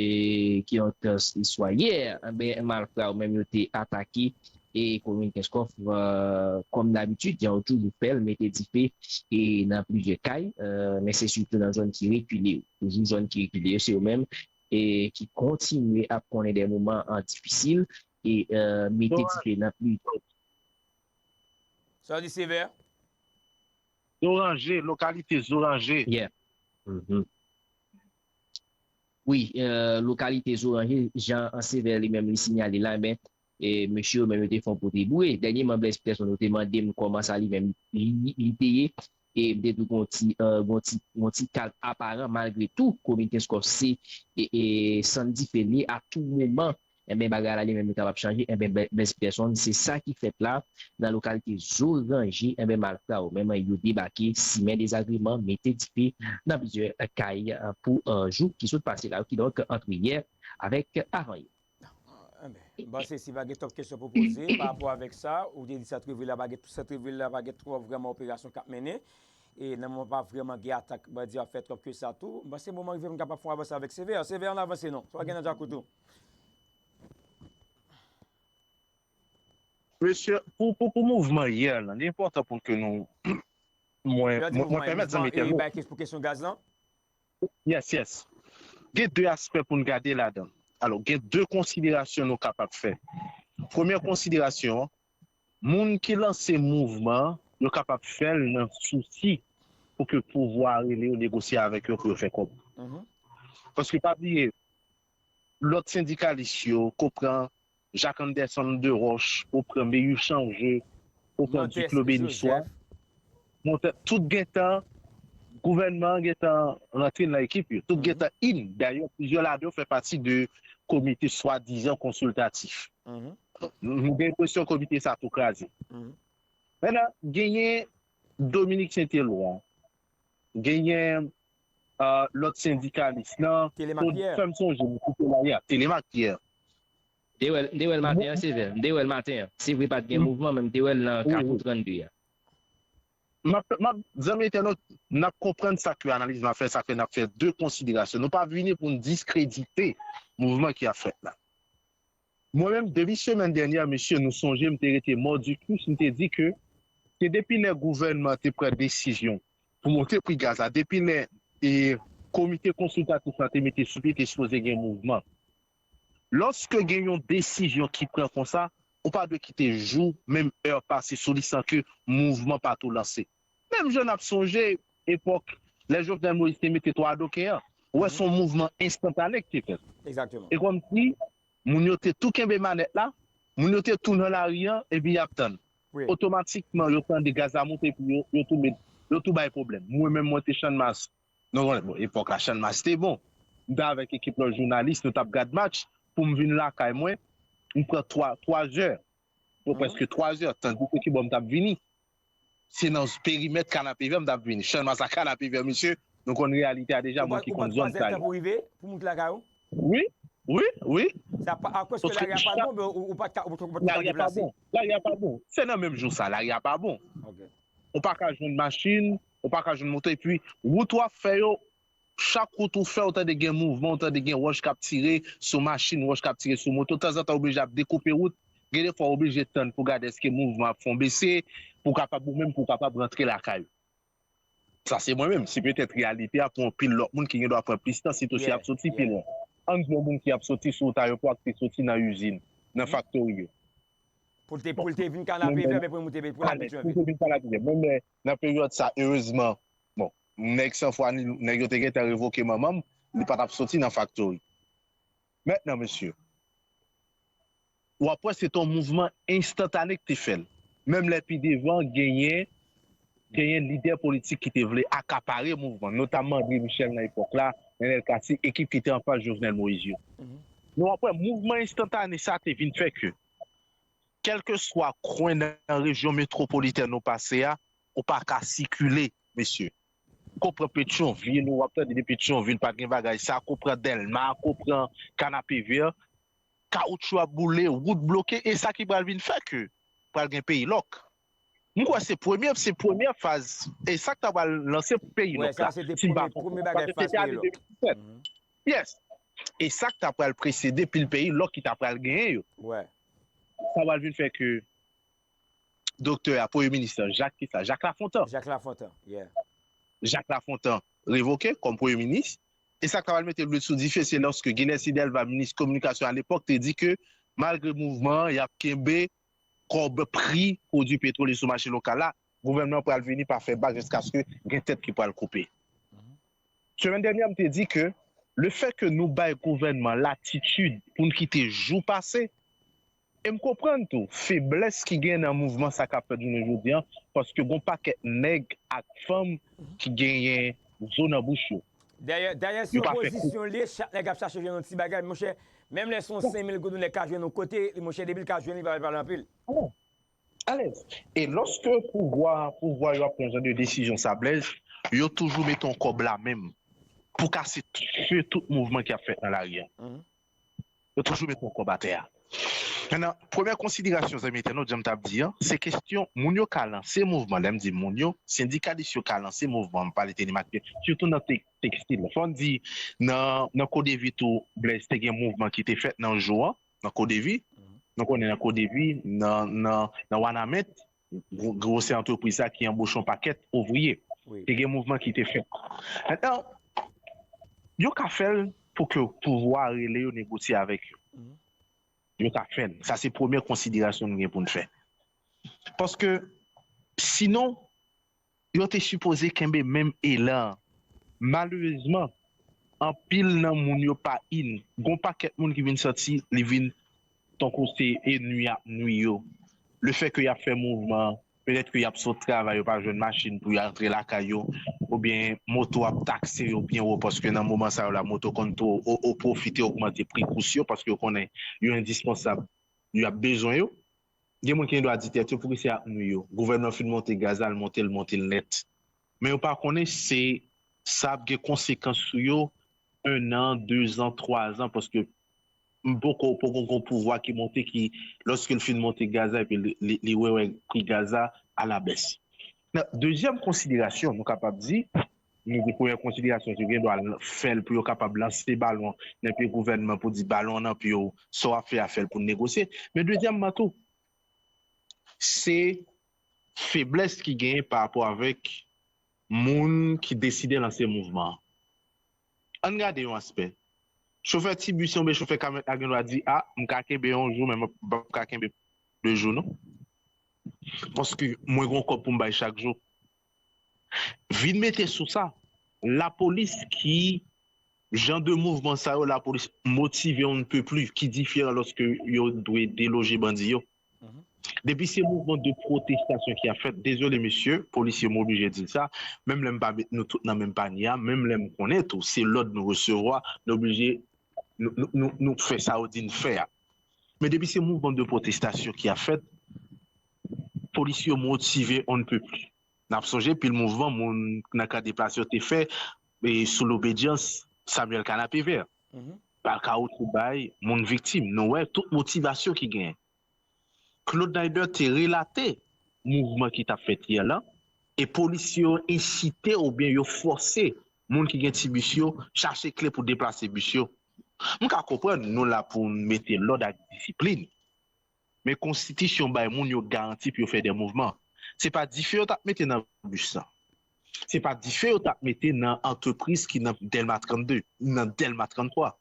ki ant, e, swa yè, enben, malfra yo menm yo te atake e komin Kenskòf, eh, kòm dabitid, jan yo toujou fè l, mete dife e nan plizyè kay, eh, men se sitou nan zòn ki rekile yo. Toujou zòn ki rekile yo, se yo menm e ki kontinye ap konnen de moman, eh, difisil e, eh, mete dife nan plizyè. Sa w di, Sevè? Zoranje, lokalite Zoranje. Yeah. Mhm. Wi, euh, lokalite Zoranje, jan Ansevè li menm li sinyale la, men e mesye yo menm yo te fè yon pote boure. Dènyèman, Blaise Peterson, yo te mande m kòman sa li menm li, li te ye. E m te di w gon ti, euh, gon ti, gon ti kalm aparan, malgre tou, Corinthians Corp se e, e sann dife li a tou moman. Enben, bagay la li menm li kapab chanje. Enben, Blaise Peterson, se sa ki fèt la nan lokalite Zoranje. Enben, malfra yo menm yo debake, simen dezagreman, mete dife nan plizyè kay, euh, pou, euh, jou ki sot pase la, kidonk, ant yè avèk avan yè. Enben, m panse si pa gen twòp kesyon pou poze pa rapò avèk sa, ou te di sant vil la pa gen, sant vil la pa gen twòp vrèman operasyon k ap mennen. E nan moman pa vrèman gen atak bandi ap fè twòp ke sa tou. M panse moman rive pou n kapab fè yon avanse avèk Sevè. Sevè, ann avanse non. Sa pa gen nan djakout ou. Mesye, pou, pou, pou mouvman yè lan, li enpòtan pou ke nou mwen, mwen, mwen pèmèt zanmi entènot. Pou kesyon gaz lan? Yes, yes. Gen de aspè pou n gade ladan. Alò, gen de konsiderasyon nou kapab fè. Premyè konsiderasyon an, moun ki lanse mouvman an, yo kapab fè l nan sousi pou ke pouvwa a rele yo negosye avèk yo pou yo fè kòb. Paske pa bliye, lòt sendikalis yo, ke w pran Jacques Anderson Deroche, ou pran Meyou Changeux, ou pran Duclos Benissoit, Montè, tout gentan, gouvènman an gentan rantre nan ekip yo. Tout gentan in. Dayè, plizyè ladan yo fè pati de komite swadizan konsiltatif. Nou gen enpresyon komite sa tou kraze. Mentnan, genyen Dominique Saint-Éloi, genyen euh, lòt sendikalis lan, Telemaque Pierre. Fè m sonje, m kite la yè, Telemaque Pierre. M te wè l, m te wè l maten an, Sevè. M te wè l maten an. Se vre pa t gen mouvman, men m te wè l nan Kafou trannde a. M ap, m ap, zanmi entènot, n ap konprann sa ke analiz n ap fè, sa ke n ap fè de konsiderasyon. Nou pa vini pou n diskredite mouvman ki ap fèt la. Mwen menm, depi semèn dènyè, mesye, nou sonje, m te rete mòdikus, m te di ke se depi lè gouvènman te pran desizyon pou monte pri gaz la, depi lè e, komite konsiltatif la te mete sou pye, te sipoze gen mouvman. Lòske gen yon desizyon ki pran konsa, ou pa dwe kite jou, menm è pase sou li san ke mouvman pa tou lanse. Menm jan n ap sonje epòk lè Jovenel Moïse te mete twa doken an, ou wè se yon mouvman enstantane ki te fèt. E kòmsi moun yo te tou kenbe manèt la, moun yo te tou nan lari an, epi y ap tann. Otomatikman, yo tande gaz la monte, epi yo, yo tou met, yo tou bay pwoblèm. Mwen menm, mwen te Channmas. Nou konnen, bon, epòk la, Channmas te bon. M t avèk ekip lòt jounalis, nou t ap gad match. Pou m vin lakay mwen, m pran twa, twa zè. Bon, prèske twa zè, tandiske kibò m t ap vini, se nan perimèt Kanapevè m t ap vini. Channmas a Kanapevè, mesye, nou konn reyalite a deja, moun ki konn zòn sa yo. Ou pran twa zè tan pou rive, pou moute lakay ou? Wi, wi, wi. Sa pa, akoz ke lari a pa t bon, men ou, ou pa t ka, ou, ou pa t ka deplase. Lari a pa bon. Lari a pa bon. Se nan menm jou sa, lari a pa bon. Ok. Ou pa ka jwenn machin, ou pa ka jwenn moto, epi wout w ap fè yo, chak wout ou fè, ou tande gen mouvman, ou tande gen wòch k ap tire sou machin, wòch k ap tire sou moto. Tanzantan, ou oblije ap dekoupe wout. Gen de fwa, ou oblije tann pou gade èske mouvman ap fè w bese, pou w kapab, ou menm, pou w kapab rantre lakay ou. Sa se mwen menm. Se petèt reyalite a pou anpil lòt moun ki gen dwa pran plis tan, sitou si y ap soti pi lwen. Ann di yon moun ki ap soti sou wout ayewopò a, ki te soti nan izin, nan faktori yo. Pou l te, pou l te vin Kanapevè, men pou l moute, pou l al Petyon. Pou l te vin Kanapevè. Men, men nan peryòd sa, erezman, bon, nèg san fwa ni lou, nèg yo te gentan revoke manman m, li pa t ap soti nan faktori. Mentnan, mesye, w ap wè se t on mouvman enstantane k te fè l. Menm lè pi devan, genyen, genyen lidè politik ki te vle akapare mouvman, notamman André Michel nan epòk la, Nenel Cassy, ekip ki te anfas Jovenel Moïse yo. Men w ap wè, mouvman enstantane sa te vin fè ke, kèlkeswa kwen nan rejyon metwopolitèn ou pase a, ou pa ka sikile, mesye. Ke w pran Petyonvil, w ap tande de Petyonvil, pa t gen bagay sa, ke w pran Dèlma, ke w pran Kanapevè, kawoutchou ap boule, wout bloke, e sa ki pral vin fè ke pral gen peyi lòk. M kwè se premye, se premyè faz, e sa k ta pral lanse peyi lòk la. Si m pa twonpe m, paske se te ane de mil disèt. Yes. E sa k ta pral presede pil peyi lòk ki ta pral genyen yo. Sa pral vin fè ke doktè a, premye minis lan, Jacques kisa? Jacques Lafontant. Jacques Lafontant, yeah. Jacques Lafontant revoke kòm premye minis. E sa k ta pral mete lwil sou dife, se lòske Guilhercy Delva, minis kominikasyon alepòk, te di ke malgre mouvman an, y ap kenbe kòb pri pwodui petwolye sou mache lokal la, gouvènman an pral vini pa fè bak jiskaske gen tèt ki pral koupe. Semèn dènyè, m te di ke lefètke nou bay gouvènman latitid pou n kite jou pase, e m konprann tou feblès ki gen nan mouvman sa k ap fèt jounen jodi a, paske gon pakèt nèg ak fanm ki genyen zo nan bouch yo. Dayè, dayè, se opozisyon li ye, chak nèg ap chache jwenn yon ti bagay, monchè. Menm lè se yon senk mil goud yon nèg ka jwenn yon kote, monchè, depi l ka jwenn li, pa pale anpil. Alèz. E lòske pouvwa, pouvwa yo ap pran jan de desizyon sa, Blèz, yo toujou mete yon kòb la menm pou kase fe tout mouvman ki ap fèt nan lari a. Yo toujou mete yon kòb atè a. Mentnan, premyè konsiderasyon, zanmi entènot, jan m t ap di an, se kesyon moun yo ka lanse mouvman. Lè m di moun yo, sendikalis yo ka lanse mouvman, m pale Teni Matye, sitou nan tekstil. Fò n di, nan, nan Kodevi tou, Blèz, te gen mouvman ki te fèt nan jou an, nan Kodevi. Nou konnen nan Kodevi, nan, nan, nan Wanament, gwosè antrepriz la ki anboche yon pakèt ouvriye. Te gen mouvman ki te fèt. Mentnan, yo ka fè l pou ke pouvwa a rele yo negosye avèk yo. Yo ka fè l. Sa se premyè konsiderasyon nou gen pou n fè. Paske, sinon, yo te sipoze kenbe menm elan an. Malerezman, anpil nan moun yo pa in. Gon pakèt moun ki vin santi li vin tankou se enmi ap nwi yo. Lefètke y ap fè mouvman, petèt ke y ap sot travay, yo pa jwenn machin pou y antre lakay yo, oubyen moto ap takse yo byen wo, paske nan moman sa yo la, moto konn tou o, o pwofite ogmante pri kous yo, paske yo konnen yo endispansab, y ap bezwen yo. Gen moun ki gen dwa di tèt yo, poukisa y ap nwi yo? Gouvènman fin monte gaz la, l monte, l monte l nèt. Men yo pa konnen se sa ap gen konsekans sou yo en an, de zan, twa zan, paske m poko, poko gon pouvwa ki monte ki, lòske l fin monte gaz la, epi li, li, li wè, wè pri gaz la alabès. Nan dezyèm konsiderasyon, nou kapab di, nou di premyè konsiderasyon, se yo gen dwa fè l pou yo kapab lanse balon nan pye gouvènman pou di balon an nan pye w, sa w ap fè a fè l pou n negosye. Men dezyèmman tou, se feblès ki genyen pa rapò avèk moun ki deside lanse mouvman an. Ann gade yon aspè. Chofè ti bis oubyen chofè kamyonèt la gen dwa di, a, m ka kenbe yon jou, men m p ap ka kenbe de jou non. Paske mwen gen yon kòb pou m bay chak jou. Vin mete sou sa, lapolis ki, jan de mouvman sa yo, lapolis motive on ne peut plus, ki diferan lòske yo dwe deloje bandi yo. Depi se mouvman de pwotestasyon ki ap fèt, dezole mesye, polisye, m oblije di l sa, menm lè m pa met nou tout nan menm panye a, menm lè m konnen tou se lòd nou resevwa, nou oblije, nou, nou, nou, nou fè sa yo di n fè a. Men depi se mouvman de pwotestasyon ki ap fèt, polisye yo motive on ne peut plus. N ap sonje pil mouvman moun nan ka deplase yo te fè e sou lobedyans Samuel Kanapevè. Bal kawotchou bay moun viktim. Nou wè tout motivasyon ki genyen. Claude Naider te relate mouvman ki t ap fèt yè lan e polisye yo ensite oubyen yo fòse moun ki gen ti bis yo chache kle pou deplase bis yo. M ka konprann nou la pou n mete lòd ak disiplin. Men konstitisyon bay moun yo garanti pou yo fè de mouvman. Se pa dife yo t ap mete nan bis lan. Se pa dife yo t ap mete nan antrepriz ki nan Dèlma trannde, nan Dèlma tranntwa.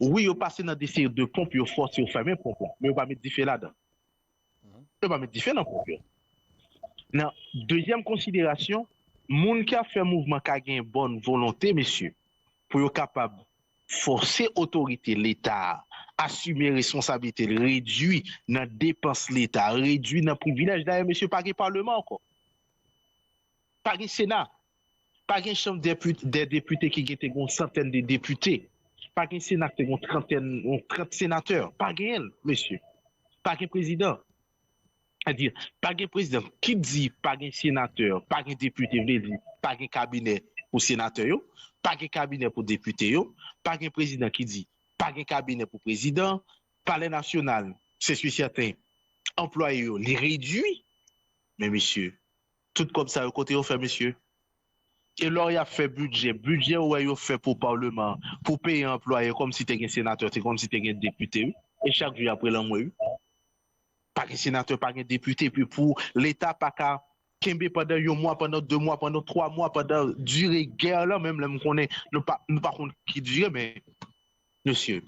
Wi, yo pase nan de seri de pon pou yo fòse yo fèmen pon lan, men yo pa met dife ladan. Yo pa met dife nan pon yo. Nan dezyèm konsiderasyon, moun ki ap fè mouvman ka gen bòn volonte, mesye, pou yo kapab fòse otorite Leta a asime responsablite l, redui nan depans Leta, redui nan privilèj. Dayè, mesye, pa gen palman ankò. Pa gen Sena. Pa gen chanm dè depite ki gen te gen yon santèn de depite. Pa gen Sena ki te gen yon trantèn, yon trant senatè. Pa genyen l, mesye. Pa gen prezidan. Sètadi, pa gen prezidan ki di pa gen senatè, pa gen depite, vle di pa gen kabinè pou senatè yo, pa gen kabinè pou depite yo, pa gen prezidan ki di pa gen kabinè pou prezidan, palè nasyonal, se si sèten, anplwaye yo, li redui. Men mesye, tout kòb sa yo kote yo fè, mesye? E lò y ap fè bidjè, bidjè ou wè yo fè pou palman an, pou peye anplwaye, kòmsi te gen senatè, se kòmsi te gen depite, wi. E chak jou y ap rele anmwe, wi. Pa gen senatè, pa gen depite, epi pou Leta pa ka kenbe pandan yon mwa, pandan de mwa, pandan twa mwa, pandan dire gè lan, menm lè m konnen nou pa, nou pa konn ki dire, men, mesye.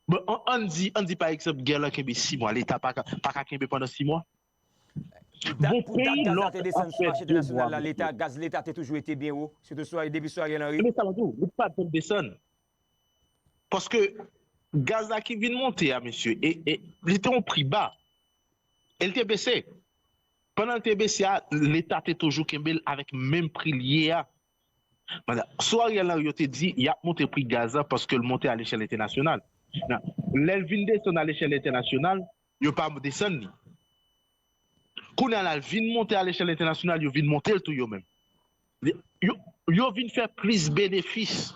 Bon, ann, ann di, ann di pa egzanp, gè lan kenbe sis mwa, Leta pa ka, pa ka kenbe pandan sis mwa? Pou dat, pou dat gaz la te desann sou mache entènasyonal la, leta, gaz leta te toujou rete byen wo, sitou sou, depi sou Ariel Henry. Ebyen sa m di w, li pa t janm desann. Paske gaz la ki vin monte a, mesye, e, e, li te yon pri ba. E l te bese. Pandan l te bese a, leta te toujou kenbe l avèk menm pri l ye a. Pandan, sou Ariel Henry, yo te di y ap monte pri gaz la paske l monte alechèl entènasyonal. Nan, lè l vin desann alechèl entènasyonal, yo pa desann li. Kounye a la, l vin monte alechèl entènasyonal, yo vin monte l tou yo menm. Yo, yo vin fè plis benefis.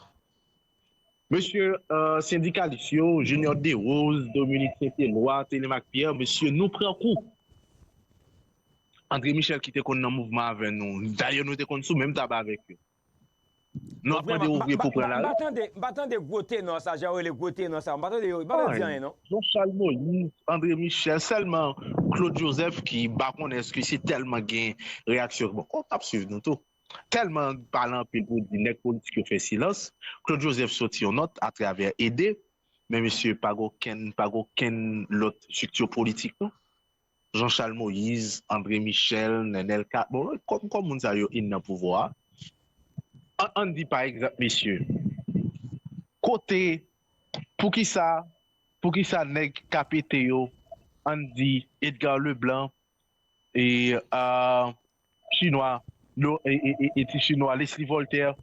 Mesye, euh, sendikalis yo, Junior Derose, Dominique Saint-Éloi, Télémaque Pierre, mesye, nou pran kou. André Michel ki te konn nan mouvman avè nou. Dayè, nou te konn sou menm tab avèk yo. Nou ap mande ouvriye pou pran lari. M pa tande, m pa tande gwo tenò sa, jan yo rele gwo tenò sa. M pa tande yo, m pa tande di anyen, non. Jean Charles Moïse, André Michel, sèlman Claude Joseph ki m pa konnen èske se tèlman gen reyaksyon. Bon, kòm n ap swiv nou tou. Tèlman pale anpil pou di nèg politik yo fè silans, Claude Joseph soti yon nòt atravè Ede, men mesye, pa gen okenn, pa gen okenn lòt estrikti politik, non. Jean Charles Moïse, André Michel, Nenel Cassy, bon, kòm, kòm moun sa yo in nan pouvwa a. An, ann di pa egzanp, mesye, kote, poukisa, poukisa nèg K P T yo, ann di Edgar Leblanc, e, a, Chinwa, lo, e, e, e, e ti Chinwa, Leslie Voltaire,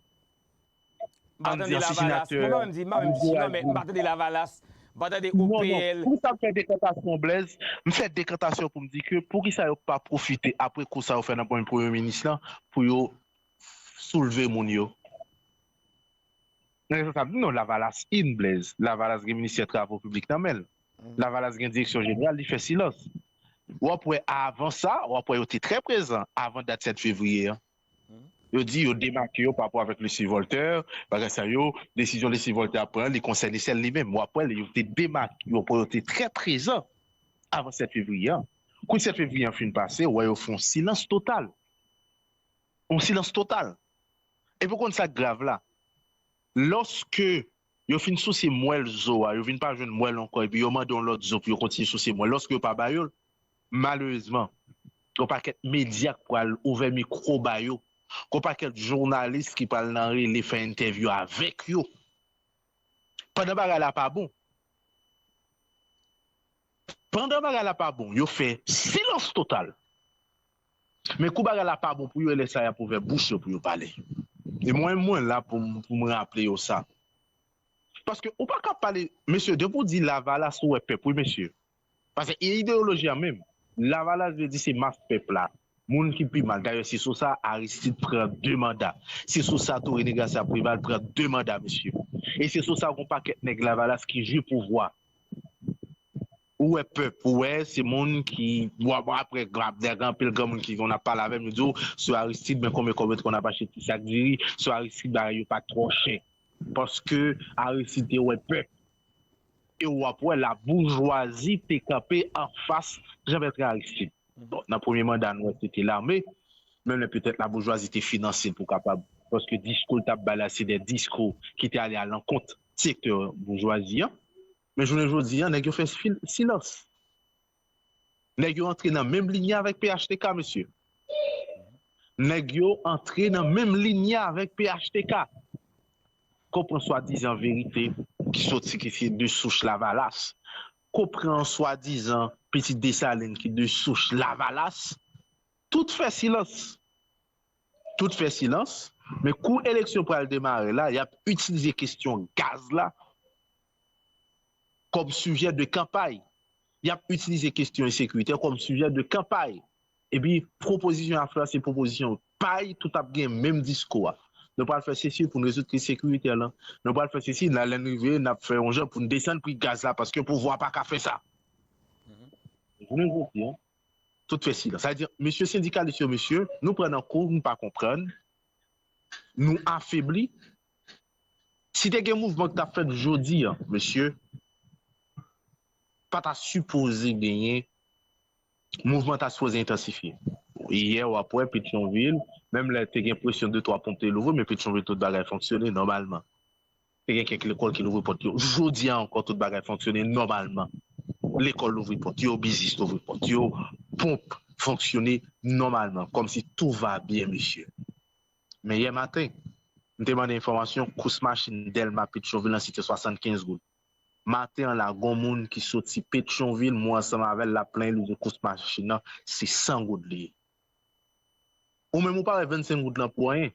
ann di ansesinatè, m pa menm di, m pa menm di Chinwa, men m pa tande Lavalas, m pa tande O P L. Poukisa m fè dekantasyon, Blaise? M fè dekantasyon pou m di ke poukisa yo pa pwofite apre kou sa yo fè nan premye, premye minis lan pou yo soulve moun yo? Nan responsab, non, Lavalas in, Blaise. Lavalas gen ministè travo piblik nan men l. Lavalas gen direksyon jeneral, li fè silans. W ap wè avan sa, w ap wè yo te trè prezan avan dat sèt fevriye an. Yo di yo demake yo pa rapò avèk Leslie Voltaire, bagay sa yo, desizyon Leslie Voltaire ap pran, li konsène sèl li menm. W ap wè yo te demake, yo, yo te trè prezan avan sèt fevriye an. Kou sèt fevriye an fin pase, w wè yo fè yon silans total. Yon silans total. Epi w konn sa k grav la? Lòske yo fin souse mwèl zo a, yo vin pa jwenn mwèl ankò, epi yo mande yon lòt zo pou yo kontinye souse mwèl, lòske yo pa ba yo l, malerezman, gon pakèt medya k pral ouvè mikwo ba yo, gon pakèt jounalis ki pral nan rele fè entèvyou avèk yo. Pandan bagay la pa bon, pandan bagay la pa bon, yo fè silans total. Men kou bagay la pa bon pou yo, e lè sa y ap ouvè bouch yo pou yo pale. E mwen, mwen la pou m, pou m raple yo sa. Paske ou pa ka pale, mesye, depi w di Lavalas, ou wè pèp, wi, mesye. Paske e ideyoloji a menm. Lavalas vle di se mas pèp la. Moun ki pi mal. Dayè, se sou sa Aristide pran de manda. Se sou sa tou René Garcia Préval pran de manda, mesye. E se sou sa gon pakèt nèg Lavalas ki jwi pouvwa. Ou wè pèp, ou wè se moun ki, bon, bon, apre, gra-, gen anpil granmoun ki konn ap pale avè m, yo di w, sou Aristide, men konbyen kòb yo te konn ap achte ti sak diri, sou Aristide, bagay yo pa t twò chè. Paske Aristide te wè pèp. E w ap wè laboujwazi te kanpe anfas Jean Bertrand Aristide. Bon, nan premye manda, nou wè se te lame, menm lè petèt laboujwazi te finanse l pou kapab, paske diskou l t ap bay la, se de diskou ki te ale alankont sektè boujwazi an. Men jounen jodi a, nèg yo fè fil-, silans. Nèg yo antre nan menm linya avèk P H T K, mesye. Nèg yo antre nan menm linya avèk P H T K. Konprann swadizan verite ki soti, ki se de souch Lavalas. Konprann swadizan pitit Desalin ki de souch Lavalas. Tout fè silans. Tout fè silans. Men kou eleksyon pral demare la, y ap itilize kesyon gaz la kòm sijè de kanpay. Y ap itilize kesyon ensekiritè kòm sijè de kanpay. Epi, pwopozisyon y ap fè a, se pwopozisyon pay, tout ap gen menm diskou a. Nou pral fè sesi pou n rezoud kriz sekirite a lan. Nou pral fè sesi, la, lè n rive, n ap fè yon jan pou n desann pri gaz la, paske pouvwa pa ka fè sa. Jounen jodi a, tout fè silans. Sa vle di, mesye sendikalis yo, mesye, nou pran nan kou, nou pa konprann, nou afebli. Si te gen mouvman ki t ap fèt jodi a, mesye, pa ta sipoze genyen, mouvman ta sipoze entansifye. Yè, w ap wè, Petyonvil, menm lè te gen presyon de twa ponp te louvri, men Petyonvil tout bagay fonksyone nòmalman. Te gen kèk lekòl ki louvri pòt yo. Jodi a ankò, tout bagay fonksyone nòmalman. Lekòl louvri pòt yo, biznis louvri pòt yo, ponp, fonksyone nòmalman, kòmsi tout va byen, mesye. Men yè maten, m te mande enfòmasyon, kous machin Dèlma Petyonvil lan se te swasannkenz goud. Maten an la, gon moun ki soti Petyonvil, mwen ansanm avè l, l ap plenyen, li di kous machin nan, se san goud li ye. Ou menm ou pa wè vennsenk goud lan pou anyen.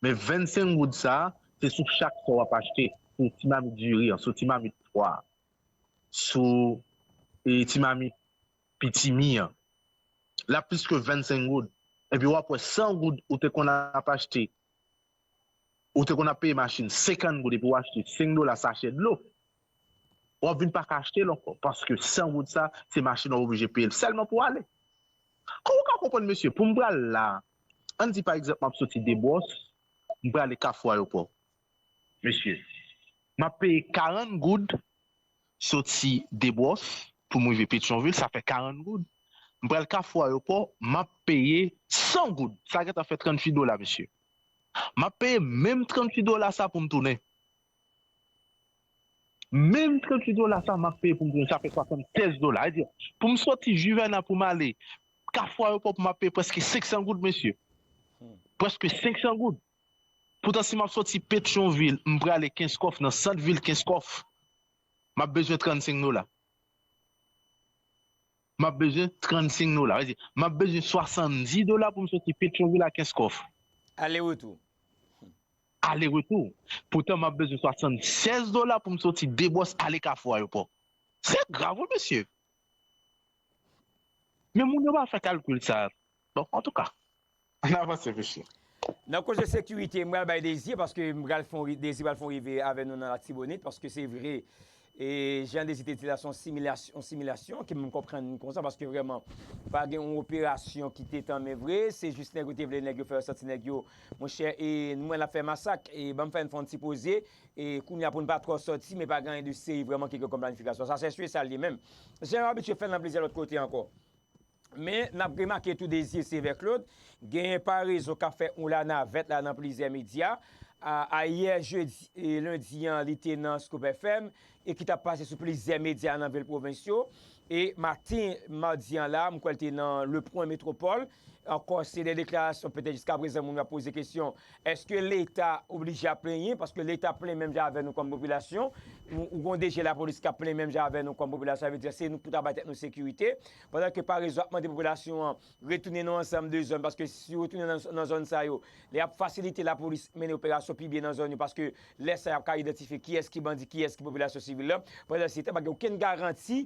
Men vennsenk goud sa a, se sou chak sa w ap achte. Sou ti mamit diri an, sou ti mamit pwa, sou e, ti mamit pitimi an. L ap plis ke vennsenk goud. Epi w ap wè san goud ou te konn ap achte, ou te konn ap peye machin senkant goud epi w achte senk dola sachè dlo. W ap vin pa ka achte l ankò, paske san goud sa, se machin w ap oblije peye l sèlman pou w ale. Kòman w ka konprann, mesye, pou m pral la, ann di pa egzanp, m ap soti Debwòs, m prale Kafou Ayewopò. Mesye, m ap peye karant goud soti Debwòs pou m rive Petyonvil, sa fè karant goud. M pral Kafou Ayewopò, m ap peye san goud. Sa gentan fè tranntuit dola, mesye. M ap peye menm tranntuit dola sa pou m tounen. Menm tranntuit dola sa m ap peye pou m tounen, sa fè swasannsèz dola. Sa vle di, pou m soti Juvena pou m ale Kafou Ayewopò pou m ap peye prèske senksan goud, mesye. Prèske senksan goud. Poutan, si m ap soti Petyonvil, m prale Kenskòf, nan sant vil Kenskòf, m ap bezwen trannsenk dola. M ap bezwen trannsenk dola. Sa vle di, m ap bezwen swasanndis dola pou m soti Petyonvil a Kenskòf. Ale retou. Ale retou. Poutan, m ap bezwen swasannsèz dola pou m soti Debwòs ale Kafou Ayewopò. Se grav, wi, mesye. Men moun yo pa fè kalkil sa. Bon, antouka, ann avanse, mesye. Nan koze sekirite, m pral bay Désir, paske m pral fè yon ri-, Désir pral fè yon rive avè nou nan Latibonit, paske se vre, e jan Désir te di la, se yon similasyon, yon similasyon ke m konprann konsa, paske vrèman, pa gen yon operasyon ki te tanmen vre, se jis nèg yo te vle nèg yo fè yo santi nèg yo, monchè, e nou wè n ap fè masak, e ban m fè n fè yon ti poze, e kounye a pou n pa twò sòti, men pa gen anyen de serye vrèman ki gen kòm planifikasyon. Sa se sure, sa l ye menm. Jan yo abitye fè l nan plizyè lòt kote ankò. Men, n ap remake tou Désir Sévère Claude, genyen parezon k ap fè yon lanavèt la nan plizyè medya. A, ayè jedi, e, lendi an, li te nan Scoop F M e ki t ap pase sou plizyè medya nan vil pwovens yo. E maten madi an la, m kwè l te nan Le Point Métropole. Ankò, se de deklarasyon, petèt jiskaprezan moun yo ap poze kesyon, èske Leta oblije ap plenyen? Paske Leta ap plenyen menm jan avè nou kòm popilasyon. Ou, ou gen de je lapolis k ap plenyen menm jan avè nou kòm popilasyon. Sa vle di, se nou ki pou ta bay tèt nou sekirite. Pandan ke parezon ap mande popilasyon an retounen nan ansanm de zòn, paske si yo retounen nan, nan zòn sa yo, lè y ap fasilite lapolis mennen operasyon pi byen nan zòn yo, paske lè sa y ap ka idantifye kiyès ki bandi, kiyès ki popilasyon sivil la. Pandan se tan, pa gen okenn garanti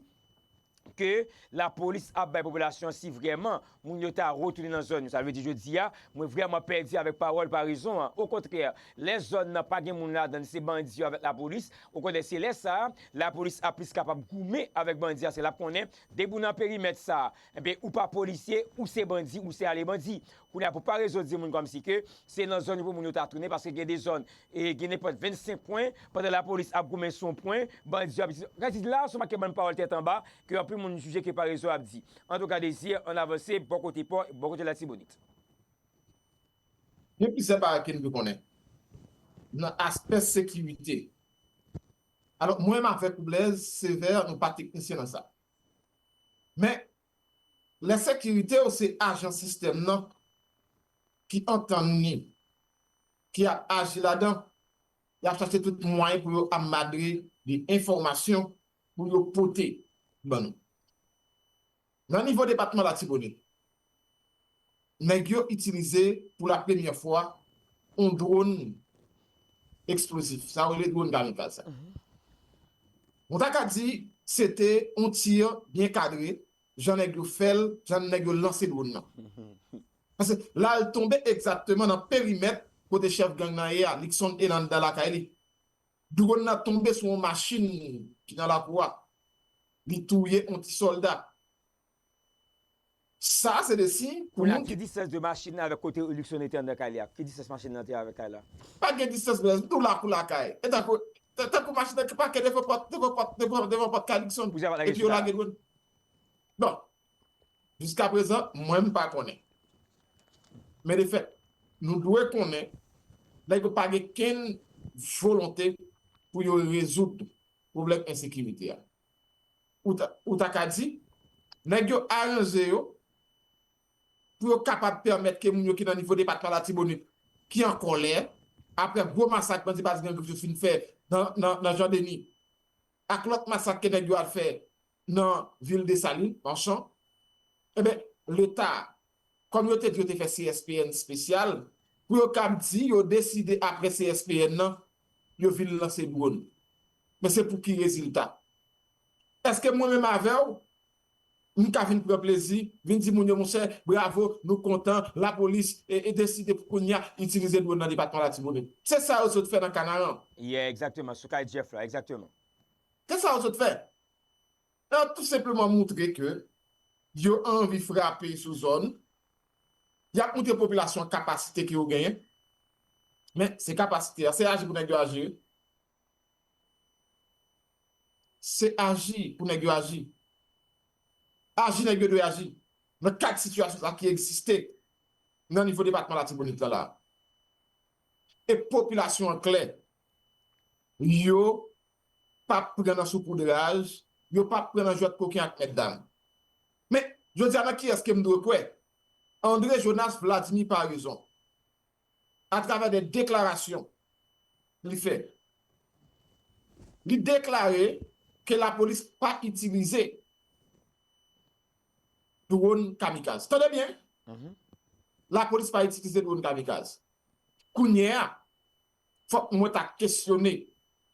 ke lapolis ap bay popilasyon an si vrèman moun yo ta retounen nan zòn yo. Sa vle di, jodi a, mwen vrèman pèdi avèk pawòl parezon an. Okontrè, lè zòn nan pa gen moun ladan l, se bandi yo avèk lapolis. Okontrè, se lè sa a, lapolis ap plis kapab goumen avèk bandi a, se l ap konnen, depi w nan perimèt sa a, enben, ou pa polisye, ou se bandi, ou se ale bandi. Kounye a, pou parezon di moun kòmsi ke se nan zòn yo pou moun yo ta tounen, paske gen de zòn, e gen nenpòt vennsenk pwen, pandan lapolis ap goumen sou yon pwen, bandi yo ap di, sa vle di la, se yon pakèt bann pawòl tèt anba, ke anpil moun jije ke parezon ap di. Antouka, Désir, ann avanse, bò kote pò, bò kote Latibonit. Gen plizyè bagay ke n dwe konnen nan aspè sekirite. Alò, mwen menm avèk ou, Blaise Sévère, nou pa teknisyen nan sa. Men, lè sekirite yo se ajan sistèm nan ki antann li, ki ap aji ladan, y ap chache tout mwayen pou yo ap madre de enfòmasyon pou yo pote ban nou. Nan nivo depatman Latibonit, nèg yo itilize pou la premyè fwa yon dwòn eksplozif. Sa yo rele dwòn kamikaz sa. Mhm. Nou ta ka di se te yon ti byen kadre, jan nèg yo fè l, jan nèg yo lanse dwòn nan. Mhm. Paske l al tonbe egzakteman nan perimèt kote chèf gang nan ye a, Luckson Elanda lakay li. Dwòn nan tonbe sou yon machin ki nan lakou a. Li touye yon ti sòlda. Sa se de siy pou moun ki... Ki distans de machin nan avèk kote Luckson te anndan kay li a? Ki distans machin nan te avèk kay la? Pa gen distans, men tou lakou lakay. E tankou, tankou machin nan ki pake devan pòt, devan pòt, devan, devan pòt kay Luckson. Epi yo lage dwòn. Bon, jiskaprezan, mwen m pa konnen. Men de fèt, nou dwe konnen, nèg yo pa gen kenn volonte pou yo rezoud pwoblèm ensekirite a. Ou ta, ou ta ka di, nèg yo aranje yo pou yo kapab pèmèt ke moun yo ki nan nivo depatman Latibonit, ki an kòlè, apre gwo masak bandi Baz Gran Grif yo fin fè nan, nan, nan Jan Deni, ak lòt masak ke nèg yo al fè nan vil Desalin, Manchan, enben, Leta, kòm yo te di yo te fè C S P N espesyal, pou yo kab di yo deside apre C S P N nan, yo vin lanse dwòn. Men se pou ki rezilta? Èske mwen menm avè w, m ka vin pran plezi, vin di moun yo, monchè, bravo, nou kontan, lapolis e, e deside pou kounye a itilize dwòn nan depatman Latibonit? Se sa yo sot fè nan Kanaran. Yeah, egzakteman, sou kay Jeff la, egzakteman. Se sa yo sot fè. Yo ap tou senpleman moutre ke yo anvi frape sou zòn. Y ap moutre popilasyon an kapasite ke yo genyen. Men se kapasite a, se aji pou nèg yo aji. Se aji pou nèg yo aji. Aji nèg yo dwe aji. Nan kad sitiyasyon sa ki egziste nan nivo depatman Latibonit la la. E popilasyon an klè. Yo p ap pran nan soupoudraj, yo p ap pran nan jwèt koken ak mètdam. Men, jodi a nan kiyès ke m dwe kwè? André Jonas Vladimir Paraison, atravè de deklarasyon li fè, li deklare ke lapolis pa itilize dwòn kamikaz. Tande byen, lapolis pa itilize dwòn kamikaz. Kounye a, fòk mwen ta kesyone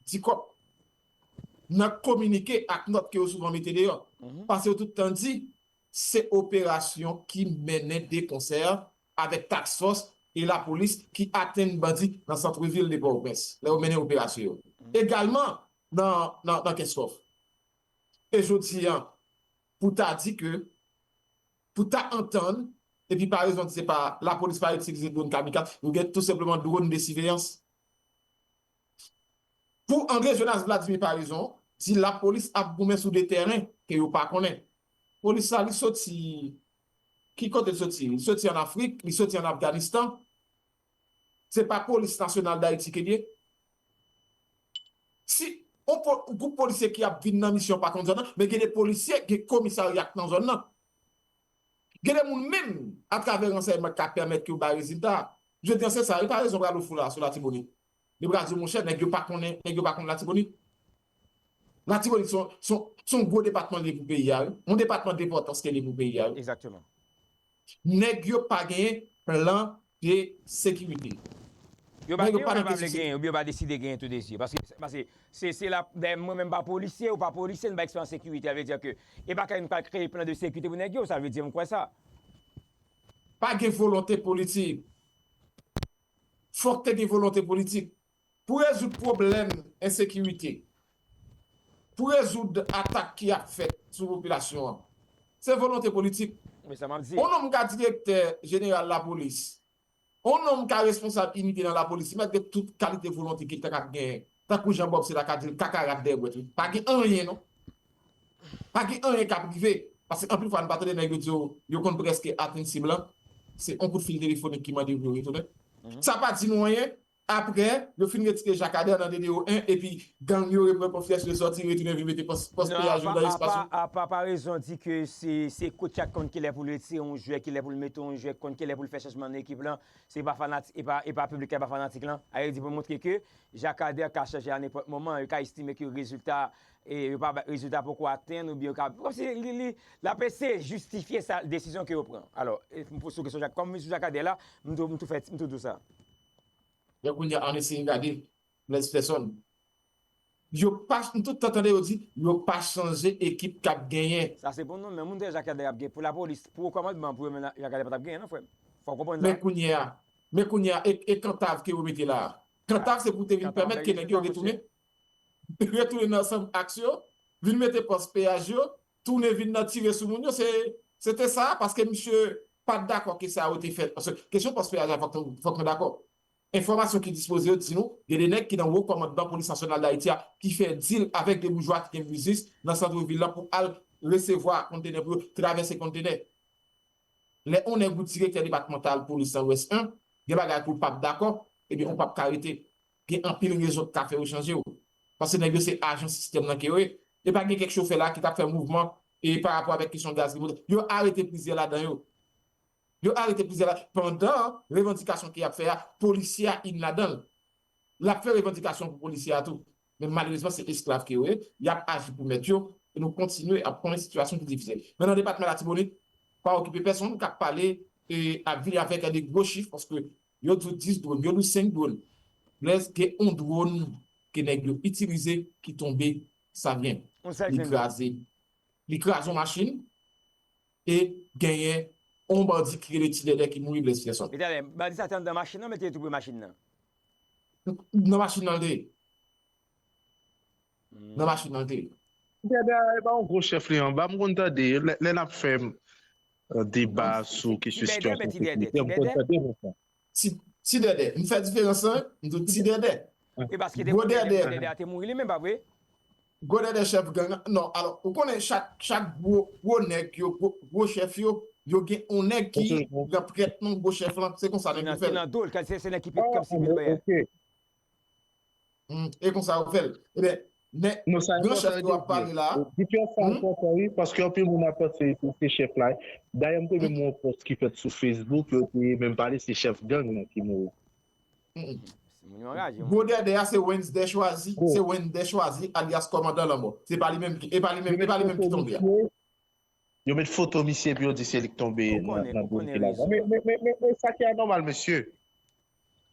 Dikòp nan kominike ak nòt ke yo souvan mete deyò. Paske yo tout tan di, se operasyon ki mennen de konsè avèk task force e lapolis ki atenn bandi nan santrevil de Pòtoprens, lè yo mennen operasyon yo. Egalman nan, nan, nan Kenskòf. E jodi a, pou ta di ke, pou ta antann, epi Paraison di se pa, lapolis pa itilize dwòn kamikaz, yo gen tou senpleman dwòn de siveyans. Pou André Jonas Vladimir Paraison, di lapolis ap goumen sou de tèren ke yo pa konnen. Polis la, li soti, ki kote l soti? Li soti ann Afrik, li soti ann Afganistan. Se pa Polis Nasyonal Dayiti ke l ye. Si yon po, gwoup polisye ki ap vin nan misyon pa konn zòn nan, men gen de polisye, gen komisarya k nan zòn nan. Gen de moun menm, atravè ransèyman, k ka pèmèt ke yo bay rezilta. Jodi a, se sa, e Paraison pral ofri la sou Latibonit. Li pral di, monchè, nèg yo pa konnen, nèg yo pa konn Latibonit. Latibonit se yon, se yon, se yon gwo depatman li ye pou peyi a, wi. Yon depatman de enpòtans ke li ye pou peyi a, wi. Egzakteman. Nèg yo pa genyen plan de sekirite. Yo pa genyen, yo pa vle genyen, oubyen yo pa deside genyen tou de zye. Paske, paske se, se la, dayè mwen menm pa polisye, ou pa polisye, nou pa eksperyans sekirite, sa vle di ke, e pa kay nou pral kreye plan de sekirite pou nèg yo, sa vle di m kwè sa. Pa gen volonte politik. Fòk te gen volonte politik. Pou rezoud pwoblèm ensekirite, pou rezoud atak ki ap fèt sou popilasyon an, se volonte politik. Men sa m ap di. Yon nonm ka direktè jeneral lapolis, yon nonm ka responsab inite nan lapolis, li mèt gen tout kalite volonte ke l ta ka genyen. Tankou jan Bob se la ka di l, kakarak dèyè bwèt, wi. Pa gen anyen, non. Pa gen anyen k ap rive. Paske anpil fwa, nou pa tande nèg yo di yo, yo konn prèske atenn sib lan. Se yon kout fil telefonik ki mande pou yo retounen. Sa pa di nou anyen. Apre, yo fin retire Jakadè nan D D O en, epi gang yo repran konfyans yo, sòti, retounen vin mete pòs, pòs peyaj yo nan espas yo. Apa, apa Paraison di ke se, se coach la k konn kilè pou l retire yon jwè, kilè pou l mete yon jwè, k konn kilè pou l fè chanjman nan ekip lan. Se pa fanati-, e pa, e pa piblik la, e pa fanatik lan. Sa vle di pou montre ke Jakadè ka chanje a nenpòt moman, yo ka estime ke rezilta, e yo pa, rezilta poko atenn, oubyen yo ka, kòmsi li, li, l ap eseye jistifye sa, desizyon ke yo pran. Alò, e, m poze yon kesyon, kòm m sou Jakadè la, m tou, m tou fè, m tou di w sa. Men kounye a, ann eseye gade Blaise Persson. Yo pa, m tout tan tande yo di, yo pa chanje ekip k ap genyen. Sa se pou nou, men moun te Jakadè ap gen pou lapolis, pou kòmandman, pou yo menm Jakadè pa t ap genyen, non, frè m. Fò w konprann sa. Men kounye a, men kounye a, e, e Kantav ke yo mete la a? Kantav se pou te vin pèmèt ke nèg yo retounen, retounen nan sant aks yo, vin mete pòs peyaj yo, tounen vin nan tire sou moun yo, se, se te sa, paske misye pa t dakò ke sa yo te fèt. Paske kesyon pòs peyaj la, fòk, fòk nou dakò. Enfòmasyon ki dispoze yo di nou, gen de nèg ki nan wo kòmandman Polis Nasyonal Dayiti a ki fè dil avèk de boujwa ki gen biznis nan sant vil lan pou al resevwa kontenè pou yo travèse kontenè. Lè yon nèg ou direktè depatmantal polis nan Lwès en, gen bagay ke w p ap dakò, ebyen ou p ap ka rete. Gen anpil rezon k ka fè yo chanje w. Paske nèg yo se ajan sistèm nan ke yo ye. E pa gen kèk chofè la ki t ap fè mouvman e pa rapò avèk kesyon gaz ki monte. Yo arete plizyè ladan yo. Yo arete plizyè la, pandan revandikasyon ke y ap fè a, polisye a in ladan l. L ap fè revandikasyon pou polisye a tou. Men malerezman, se esklav ke yo ye, y ap aji pou mèt yo, e nou kontinye ap konnen sitiyasyon ki difisil. Men nan depatman Latibonit, pa okipe pèsonn k ap pale, e ap vini avèk de gwo chif, paske yo di w dis dwòn, yo di w senk dwòn. Blèz, gen yon dwòn ke nèg yo itilize ki tonbe Savyen. Li kraze. Li kraze yon machin, e genyen yon bandi ki rele Ti Dèdè ki mouri, Blèz Fyèson. Etalè, bandi sa te anndan machin nan, men te tou pre machin nan. Nan machin nan l te ye. Nan machin nan l te ye. Ti Dèdè, e pa yon gwo chèf li anba, m konn tande, lè, lè n ap fè, euh, deba sou kesyon sitiyasyon sekirite, m konn tande konsa. Ti, Ti Dèdè. M fè diferans lan, m di w Ti Dèdè. E paske te Gwo Dèdè. Dèdè a te mouri li menm, pa vre? Gwo Dèdè chèf gang. Non, alò, ou konnen chak, chak gwo, gwo nèg yo, gwo, gwo chèf yo, yo gen yon nèg ki pran prèt non gwo chèf lan. Se konsa nèg yo fè l. Nan do l, se, se nèg ki pran kòb sivil bagay. Hmm, e konsa yo fè l. Ebyen, men gran chèf ke w ap pale la. Di pè sa enpòtan, wi, paske anpil moun ap panse se, se chèf la. Dayè, m te menm wè yon pòs ki fèt sou Facebook, yo te menm pale se chèf gang nan ki mouri. Gwo Dèdè a se Wensdè Chwazi, se Wensdè Chwazi, alyas Kòmandan Lanmò. Se pa li menm ki, e pa li menm, e pa li menm ki tonbe a. Yo met foto misye epi yo di se li k tonbe nan, nan dwòn ki la. Men, men, men, men, men sa ki anòmal, mesye.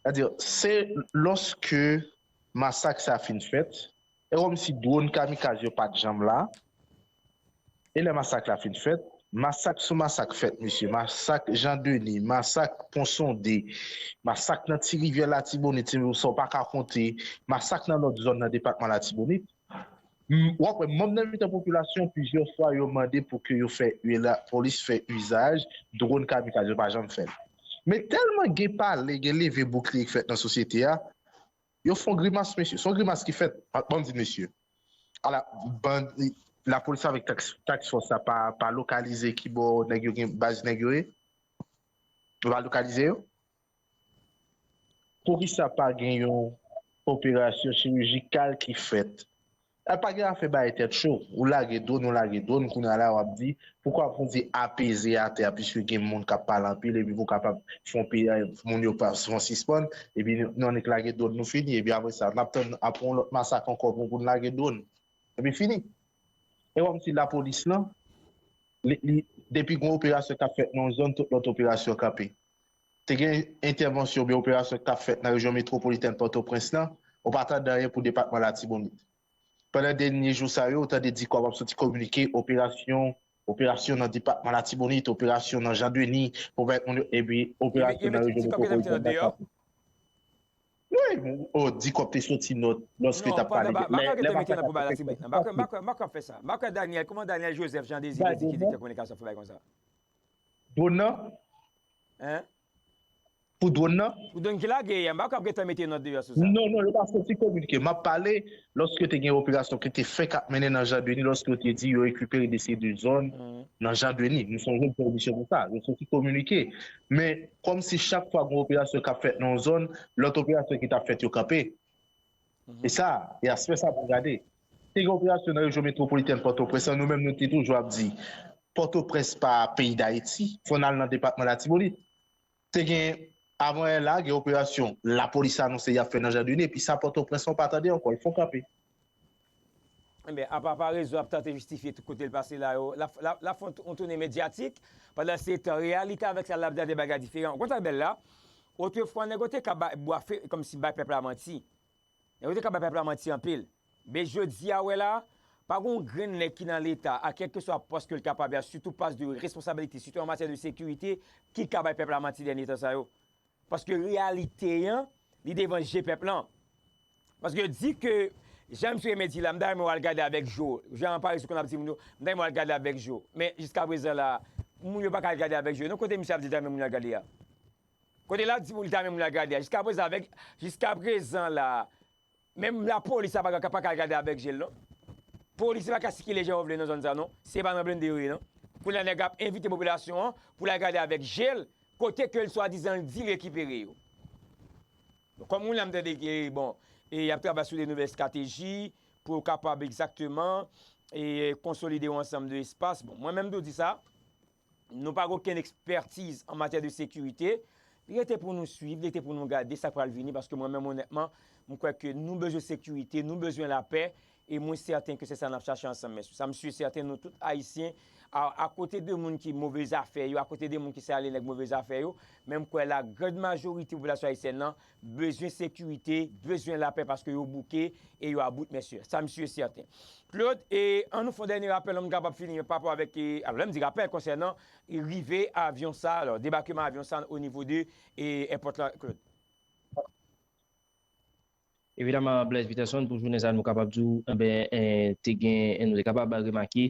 Sètadi, se lòske masak sa fin fèt, e kòmsi dwòn kamikaz yo pa t janm la. E lè masak la fin fèt, masak sou masak fèt, mesye. Masak Jan Deni, masak Pon Sonde, masak nan Ti Rivyè Latibonit, se sa w pa ka konte, masak nan lòt zòn nan depatman Latibonit. M, w ap wè, manm nan mitan popilasyon, plizyè fwa, yo mande pou ke yo fè, lapolis fè izaj dwòn kamikaz, yo pa janm fè l. Men tèlman gen pale, gen leve boukliye k fèt nan sosyete a, yo fè yon grimas, mesye. Se yon grimas ki fèt, ban m di mesye. Ala, ban, lapolis avèk taks, taks fòs la pa, pa lokalize ki bò nèg yo gen, baz nèg yo ye? Yo pa lokalize yo? Poukisa pa gen yon operasyon chirijikal ki fèt? A pa gen afè bay tèt cho. Ou lage dwòn, ou lage dwòn, kounye a la w ap di, poukwa pou di apeze atè a, piske gen moun k ap pale anpil, epi pou kapab fè yon peyi, moun yo pa, fè yon sispann, epi nou, nou annik lage dwòn, nou fini, epi apre sa, n ap tann apre yon lòt masak ankò pou, pou n lage dwòn. Epi fini. E kòmsi lapolis lan, li, li, depi gen yon operasyon k ap fèt nan yon zòn, tout lòt operasyon kanpe. Te gen entèvansyon oubyen operasyon k t ap fèt nan rejyon metwopolitèn Pòtoprens lan, ou pa tande anyen pou depatman Latibonit. Pandan dènye jou sa yo, ou tande DICOP ap soti kominike, operasyon, operasyon nan depatman Latibonit, operasyon nan Jan Deni, pou bay moun yo, epi operasyon nan rejyon metwopolitèn nan Kapit. Wi, o, DICOP te soti nòt lòske t ap pale de lè, lè masak la te fèt. Non, m pa kwè, m pa kwè, m pa kwè fè sa. M pa kwè Daniel, kòman Daniel Joseph Jean Désiré di ki te gen kominikasyon fè bagay konsa? Dwòn nan? Hein? Pou dwòn nan? Pou dwòn ki lage a, m pa kwè ap gentan mete nòt deyò sou sa. Non, non, yo pa soti kominike. M ap pale lòske te gen operasyon ki te fèk ap mennen nan Jan Deni, lòske yo te di yo rekipere de seri de zòn nan Jan Deni. Nou sonje m fè emisyon pou sa. Yo soti kominike. Men, kòmsi chak fwa gen operasyon k ap fèt nan yon zòn, lòt operasyon ki t ap fèt yo kanpe. E sa, e aspè sa pou gade. Te gen operasyon nan rejyon metwopolitèn Pòtoprens lan, nou menm nou te toujou ap di, Pòtoprens pa peyi Dayiti, fò n al nan depatman Latibonit. Te gen, avan yè la, gen operasyon lapolis anonse y ap fè nan Jan Deni, epi sa Pòtoprens lan w pa tande ankò, l fè yon kanpe. Enben, apa pa rezo ap tante jistifye tout kote l pase la yo, l ap, l ap, l ap fè yon, yon tounen medyatik, pandan se tan, reyalite avèk sa l ap di a de bagay diferan. Ou konn sa k bèl la? Otrefwa, nèg yo te ka bay, bwafe, kòmsi bay pèp la manti. Nèg yo te ka bay pèp la manti anpil. Men jodi a, wè la, pa gen yon grenn nèg ki nan Leta, a kèlkeswa pòs ke l kapab ye a, sitou pòs de responsabilite, sitou an matyè de sekirite, ki ka bay pèp la manti dènye tan sa yo. Paske reyalite an, li devan je pèp lan. Paske yo di ke, jan misye renmen di la, m ta renmen w al gade avèk je w. Jan Paris konn ap di moun yo, m ta renmen w al gade avèk je w. Men jiskaprezan la, moun yo pa ka al gade avèk je yo. Non, kote misye ap di l ta renmen moun yo al gade a? Kote l ap di moun li ta renmen moun yo al gade a? Jiskaprezan avèk, jiskaprezan la, menm lapolis la pa ka, pa ka al gade avèk je l, non. Polis pa ka sikile jan yo vle nan zòn sa, non. Se pa nan blende yo ye, non. Kounye a nèg ap envite popilasyon an pou l al gade avèk je l, kote ke l swadizan l di l rekipere yo. Bon, kòm moun la m tande ke, bon, e y ap travay sou de nouvèl estrateji pou yo kapab egzakteman, e konsolide yon ansanm de espas. Bon, mwen menm tou di sa, nou pa gen okenn ekspètiz an matyè de sekirite. Li rete pou nou swiv, li rete pou nou gade sa k pral vini, paske mwen menm, onètman, m kwè ke nou bezwen sekirite, nou bezwen lapè, e mwen sèten ke se sa n ap chache ansanm, mesye. Sa m si e sèten, nou tout Ayisyen, a, akote de moun ki move zafè yo, akote de moun ki se ale nèg move zafè yo, men m kwè la grand majorite popilasyon ayisyèn nan bezwen sekirite, bezwen lapè, paske yo bouke e yo about, mesye. Sa m si e sèten. Claude, e an nou fè yon dènye rapèl, an nou kapab fini pa rapò avèk, e, alò, lè m di rapèl konsènan, e, rive avyon sa, alò, debakeman avyon sa o nivo de, e, èpòt la, Claude. Evidaman, Blaise Peterson, pou jounen sa, nou kapab di w, enben, eh, te gen, nou te kapab remake,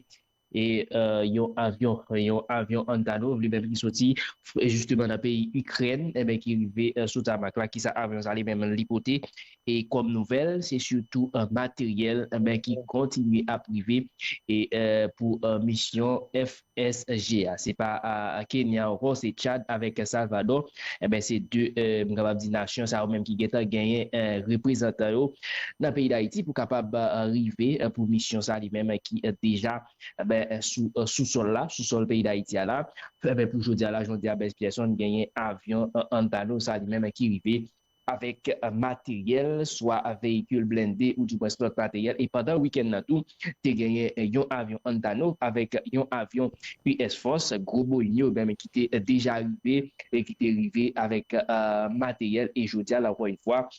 e, eh, yon avyon, yon avyon Antonov, li menm ki soti, f-, jisteman nan peyi Ikrèn, enben, ki rive, eh, sou tamak la. Kisa avyon sa li menm li pote? E kòm nouvèl, se sitou, eh, materyèl, enben, ki kontinye ap rive, e, eh, pou, eh, misyon F S G a. Se pa, a, Kenya ankò, se Tchad avèk Salvadò. Enben, se de, eh, m kapab di nasyon sa yo menm ki gentan genyen, eh, reprezantan yo nan peyi Dayiti pou kapab, eh, rive, eh, pou misyon sa li menm ki, eh, deja, enben, eh, sou, eh, sou sòl la, sou sòl peyi Dayiti a la. Enben, pou jodi a la, jodi a, Blaise Peterson genyen avyon, eh, Antonov sa li menm ki rive avèk, eh, materyèl, swa veyikil blende ou dimwens lòt materyèl. E pandan wikenn nan tou, te genyen, eh, yon avyon Antonov avèk yon avyon U S Force, gwo Boeing yo menm ki te, eh, deja rive e ki te rive avèk, eh, materyèl. E jodi a la, ankò yon fwa,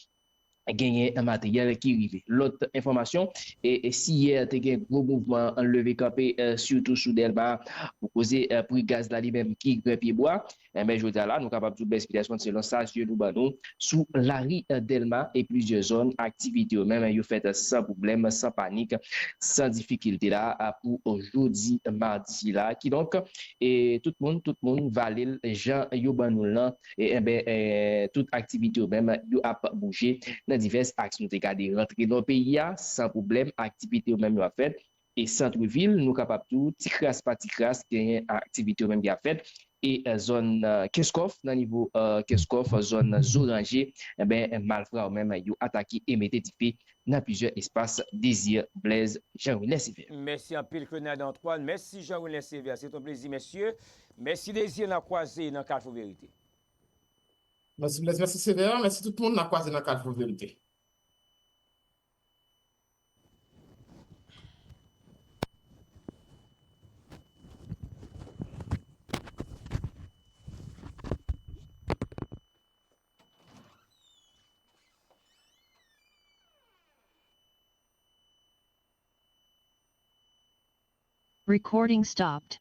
genyen materyèl ki rive. Lòt enfòmasyon, e, e si yè te gen gwo mouvman leve kanpe, eh, sitou sou Dèlma, pou koze, eh, pri gaz la li menm ki grenn pye bwa, enben, jodi a la, nou kapab di w Blaise Peterson, selon sa zye nou ban nou, sou lari, eh, Dèlma e plizyè zòn, aktivite yo menm, yo fèt san pwoblèm, san panik, san difikilte la, a, pou jodi madi la. Kidonk, e tout moun, tout moun vale l jan yo ban nou l lan, e, enben, e, tout aktivite yo menm, yo ap bouje nan divès aks. Nou te gade rantre nan peyi a, san pwoblèm, aktivite yo menm yo ap fèt. E sant vil, nou kapab di w, ti kras pa ti kras, genyen aktivite yo menm ki ap fèt. E, eh, zòn, eh, Kenskòf, nan nivo, eh, Kenskòf, zòn Zoranje, enben, malfra yo menm, yo atake e mete dife nan plizyè espas. Désir Blaise, Jean Wilner Sévère. Mèsi anpil, Claude Nadan Antoine. Mèsi, Jean Wilner Sévère. Se yon plezi, mesye. Mèsi, Désir. N a kwaze nan Carrefour Vérité. Mèsi, Blaise. Mèsi, Sévère. Mèsi tout moun. N a kwaze nan Carrefour Vérité. Recording stopped.